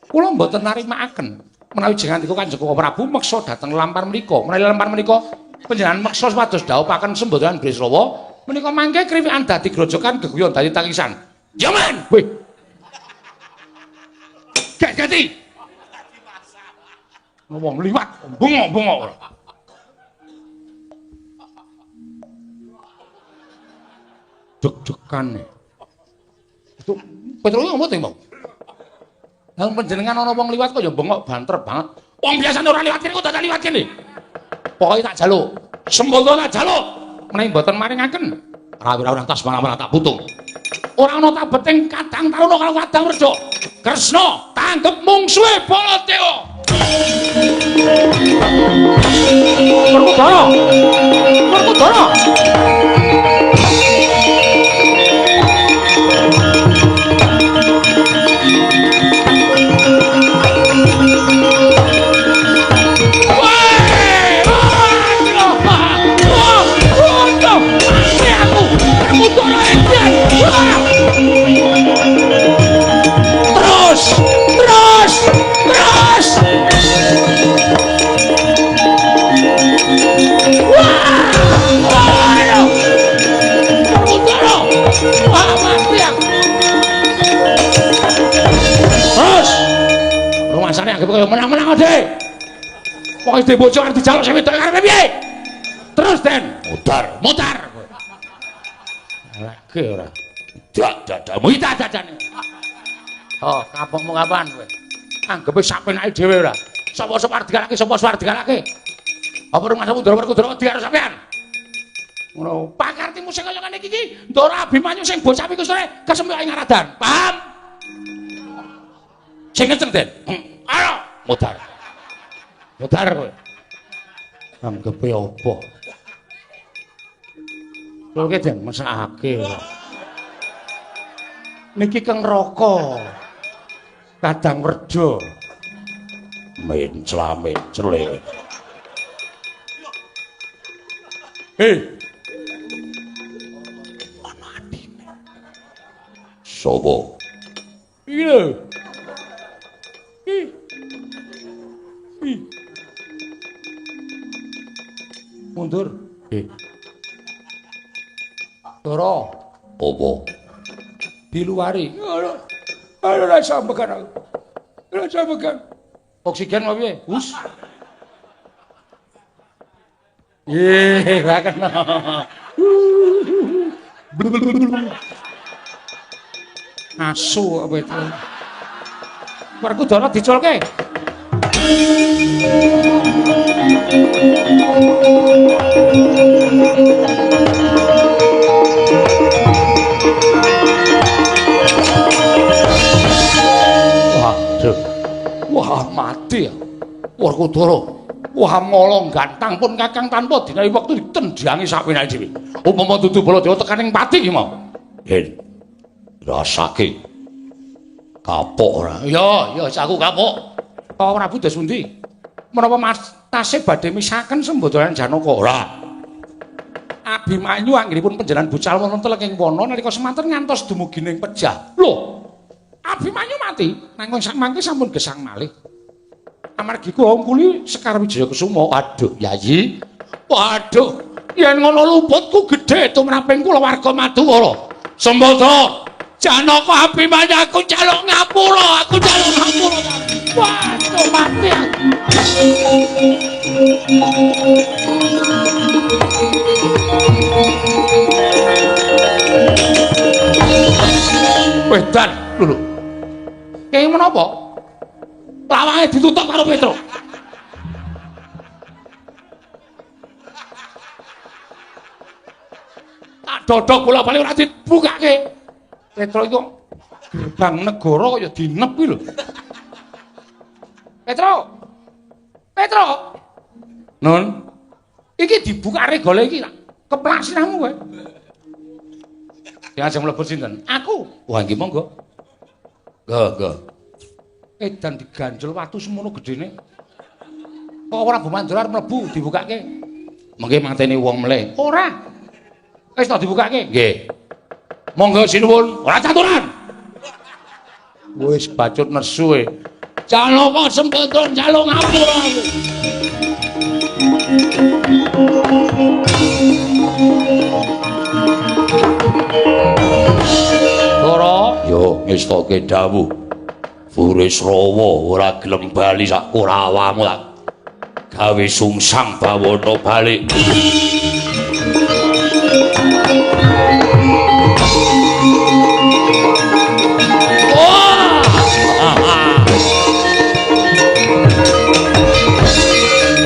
[SPEAKER 2] Kula mboten narimakaken menawi jengandika Kanjeng Prabu meksa dhateng lampar menika. Menawi lampar menika panjenengan meksa supados dhawuhaken Sembadra lan Burisrawa menika mangke kriwikan dadi grojokan geguyon dadi tangisan. Jaman. Weh. Gati. Wong liwat bengok-bengok ora. Deg-degan. Itu Petro ngomong to, Bang? Lah panjenengan ana wong liwat kok ya bengok banter banget. Wong biasane ora liwat kene kok dadak liwat kene. Pokoke tak jaluk. Sembadra tak jaluk. Menawi mboten maringaken, rawuh-rawuh tas malah tak putung. Ora ana tabeting kadang taruna karo kadang werja. Kresna tanggep mungsuhe Baladewa. Werkudara. Werkudara. Terus, terus, terus. Wah, ayo. Werkudara. Wah, mati aku. Terus. Rumasane anggep kaya menang-menang Dik. Pokoke dhe bojo arep dijaluk sing wedok karepe piye? Terus, Den. Mutar, mutar. Lagi ora. Dak dadamu iki tak dadane. Oh, kapokmu kapan kowe? Anggepe sak penake dhewe ora. Sapa-sapa arep digalake, sapa-sapa arep digalake. Apa rumangsamu Ndara Werkudara wedi karo sampean? Ngono. Pakartimu sing kaya ngene iki iki, Ndara Abimanyu sing bocah iku sore kesempyok ing aradan. Paham? Sing kenceng, Den. Ayo, mutar. Mutar kowe. Anggepe apa? Lho ki Den mesakake. Niki keng neraka. Kadang werja. Mencla-mencle. Hei. Ana adine. Sopo? Iki lho. Ih. Ih. Mundur. Dara. Apa? Diluari. Aduh, rasa megan aku. Rasa megan. Oksigen apa piye? Hus. Ye, ora kena. Asu apa itu? Werkudara diculke. Waduh. Wah, mati ya. Werkudara. Wah, molong gantang pun kakang tanpa dinawi wektu ditendhangi sapenake dhewe. Upama dudu Baladewa tekan ing pati iki mau. Yen rasake kapok ora? Ya, ya aku kapok. Pak Prabu dos pundi? Menapa Mas tasih badhe misahaken Sembadra lan Janaka? Ora. Abimanyu anggenipun panjenengan bucal wonten telenging wana nalika semanten ngantos dumugi ning pejah. Lho, Abimanyu mati nanging sakmangke sampun gesang malih. Amargi kula ngkuli Sekar Wijaya Kusuma. Aduh, Yayi. Waduh, yen ngono luputku gedhe tumraping kulawarga Madukara. Sembadra, Janaka Abimanyu aku njaluk ngapura, aku njaluk ngapura. Waduh, mati aku. Wedan lho. Kenging menapa? Lawange ditutup karo Petruk. Tak dodok bola bali ora dibukake. Petruk iku gerbang negara kaya dinep kuwi lho. Petruk. Petruk. Nun. Iki dibukake regole iki keplak sirahmu kowe. Ya ajeng mlebu sinten? Aku. Wah nggih monggo. Nggo, nggo. Edan diganjel watu semono gedene. Kok ora Mandura arep mlebu dibukake? Mengke mateni wong mleh. Ora. Wis tak dibukake? Nggih. Monggo sinuwun. Ora caturan. Wis bacut nesu e. Janaka Sembadra njaluk ngapura aku. Ndara, yo ngestoke dawuh. Burisrawa ora gelem bali sak Kurawamu tak gawe sungsang bawana balik.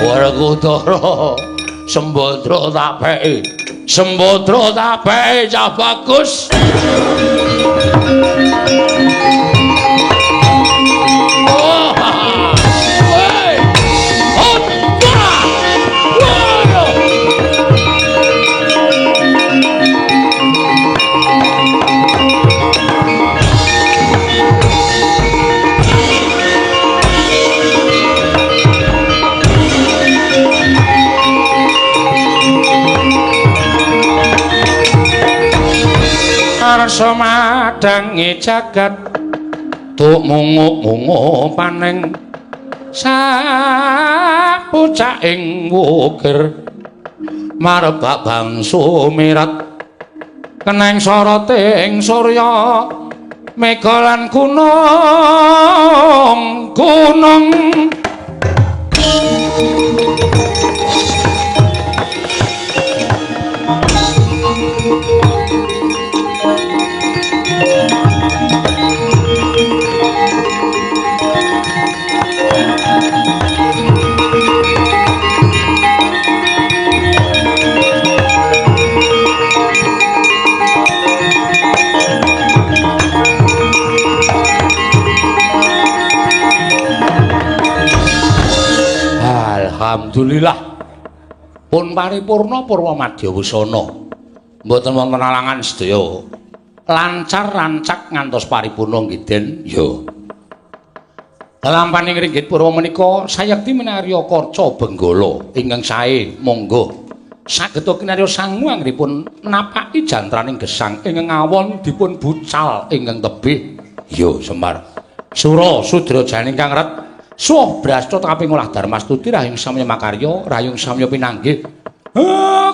[SPEAKER 2] Werkudara, Sembadra tak peki. Sembadra tak peki cah bagus. Arsa madangi jagat tuk mungu-mungu paneng sapucaking wukir marebak bangsu mirat keneng soroting surya mega lan gunung gunung. Alhamdulillah pun paripurna purwa madya wusana mboten wonten alangan sedaya lancar rancak ngantos paripurna nggih Den. Ya lelampaning ringgit purwa menika sayekti minarya kaca benggala ingkang sae monggo saged kinarya sangu anggenipun napaki jantraning gesang ingkang awon dipun bucal ingkang tebih. Ya Semar Sura sudra janing kang ret suwah brasta kaping olah darmastuti rahing samya makarya rayung samya pinanggih.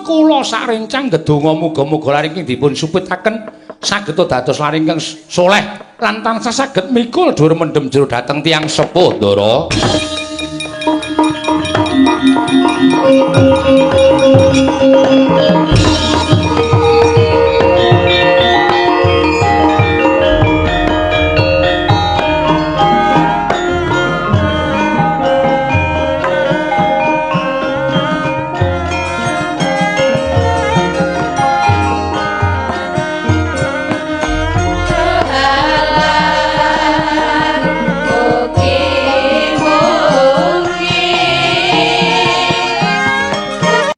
[SPEAKER 2] Kula sarencang ndedonga muga-muga laring dipun supitaken saged dados laring ingkang soleh lan tansah saged mikul dhuwur mendem jero dhateng tiyang sepuh Ndara.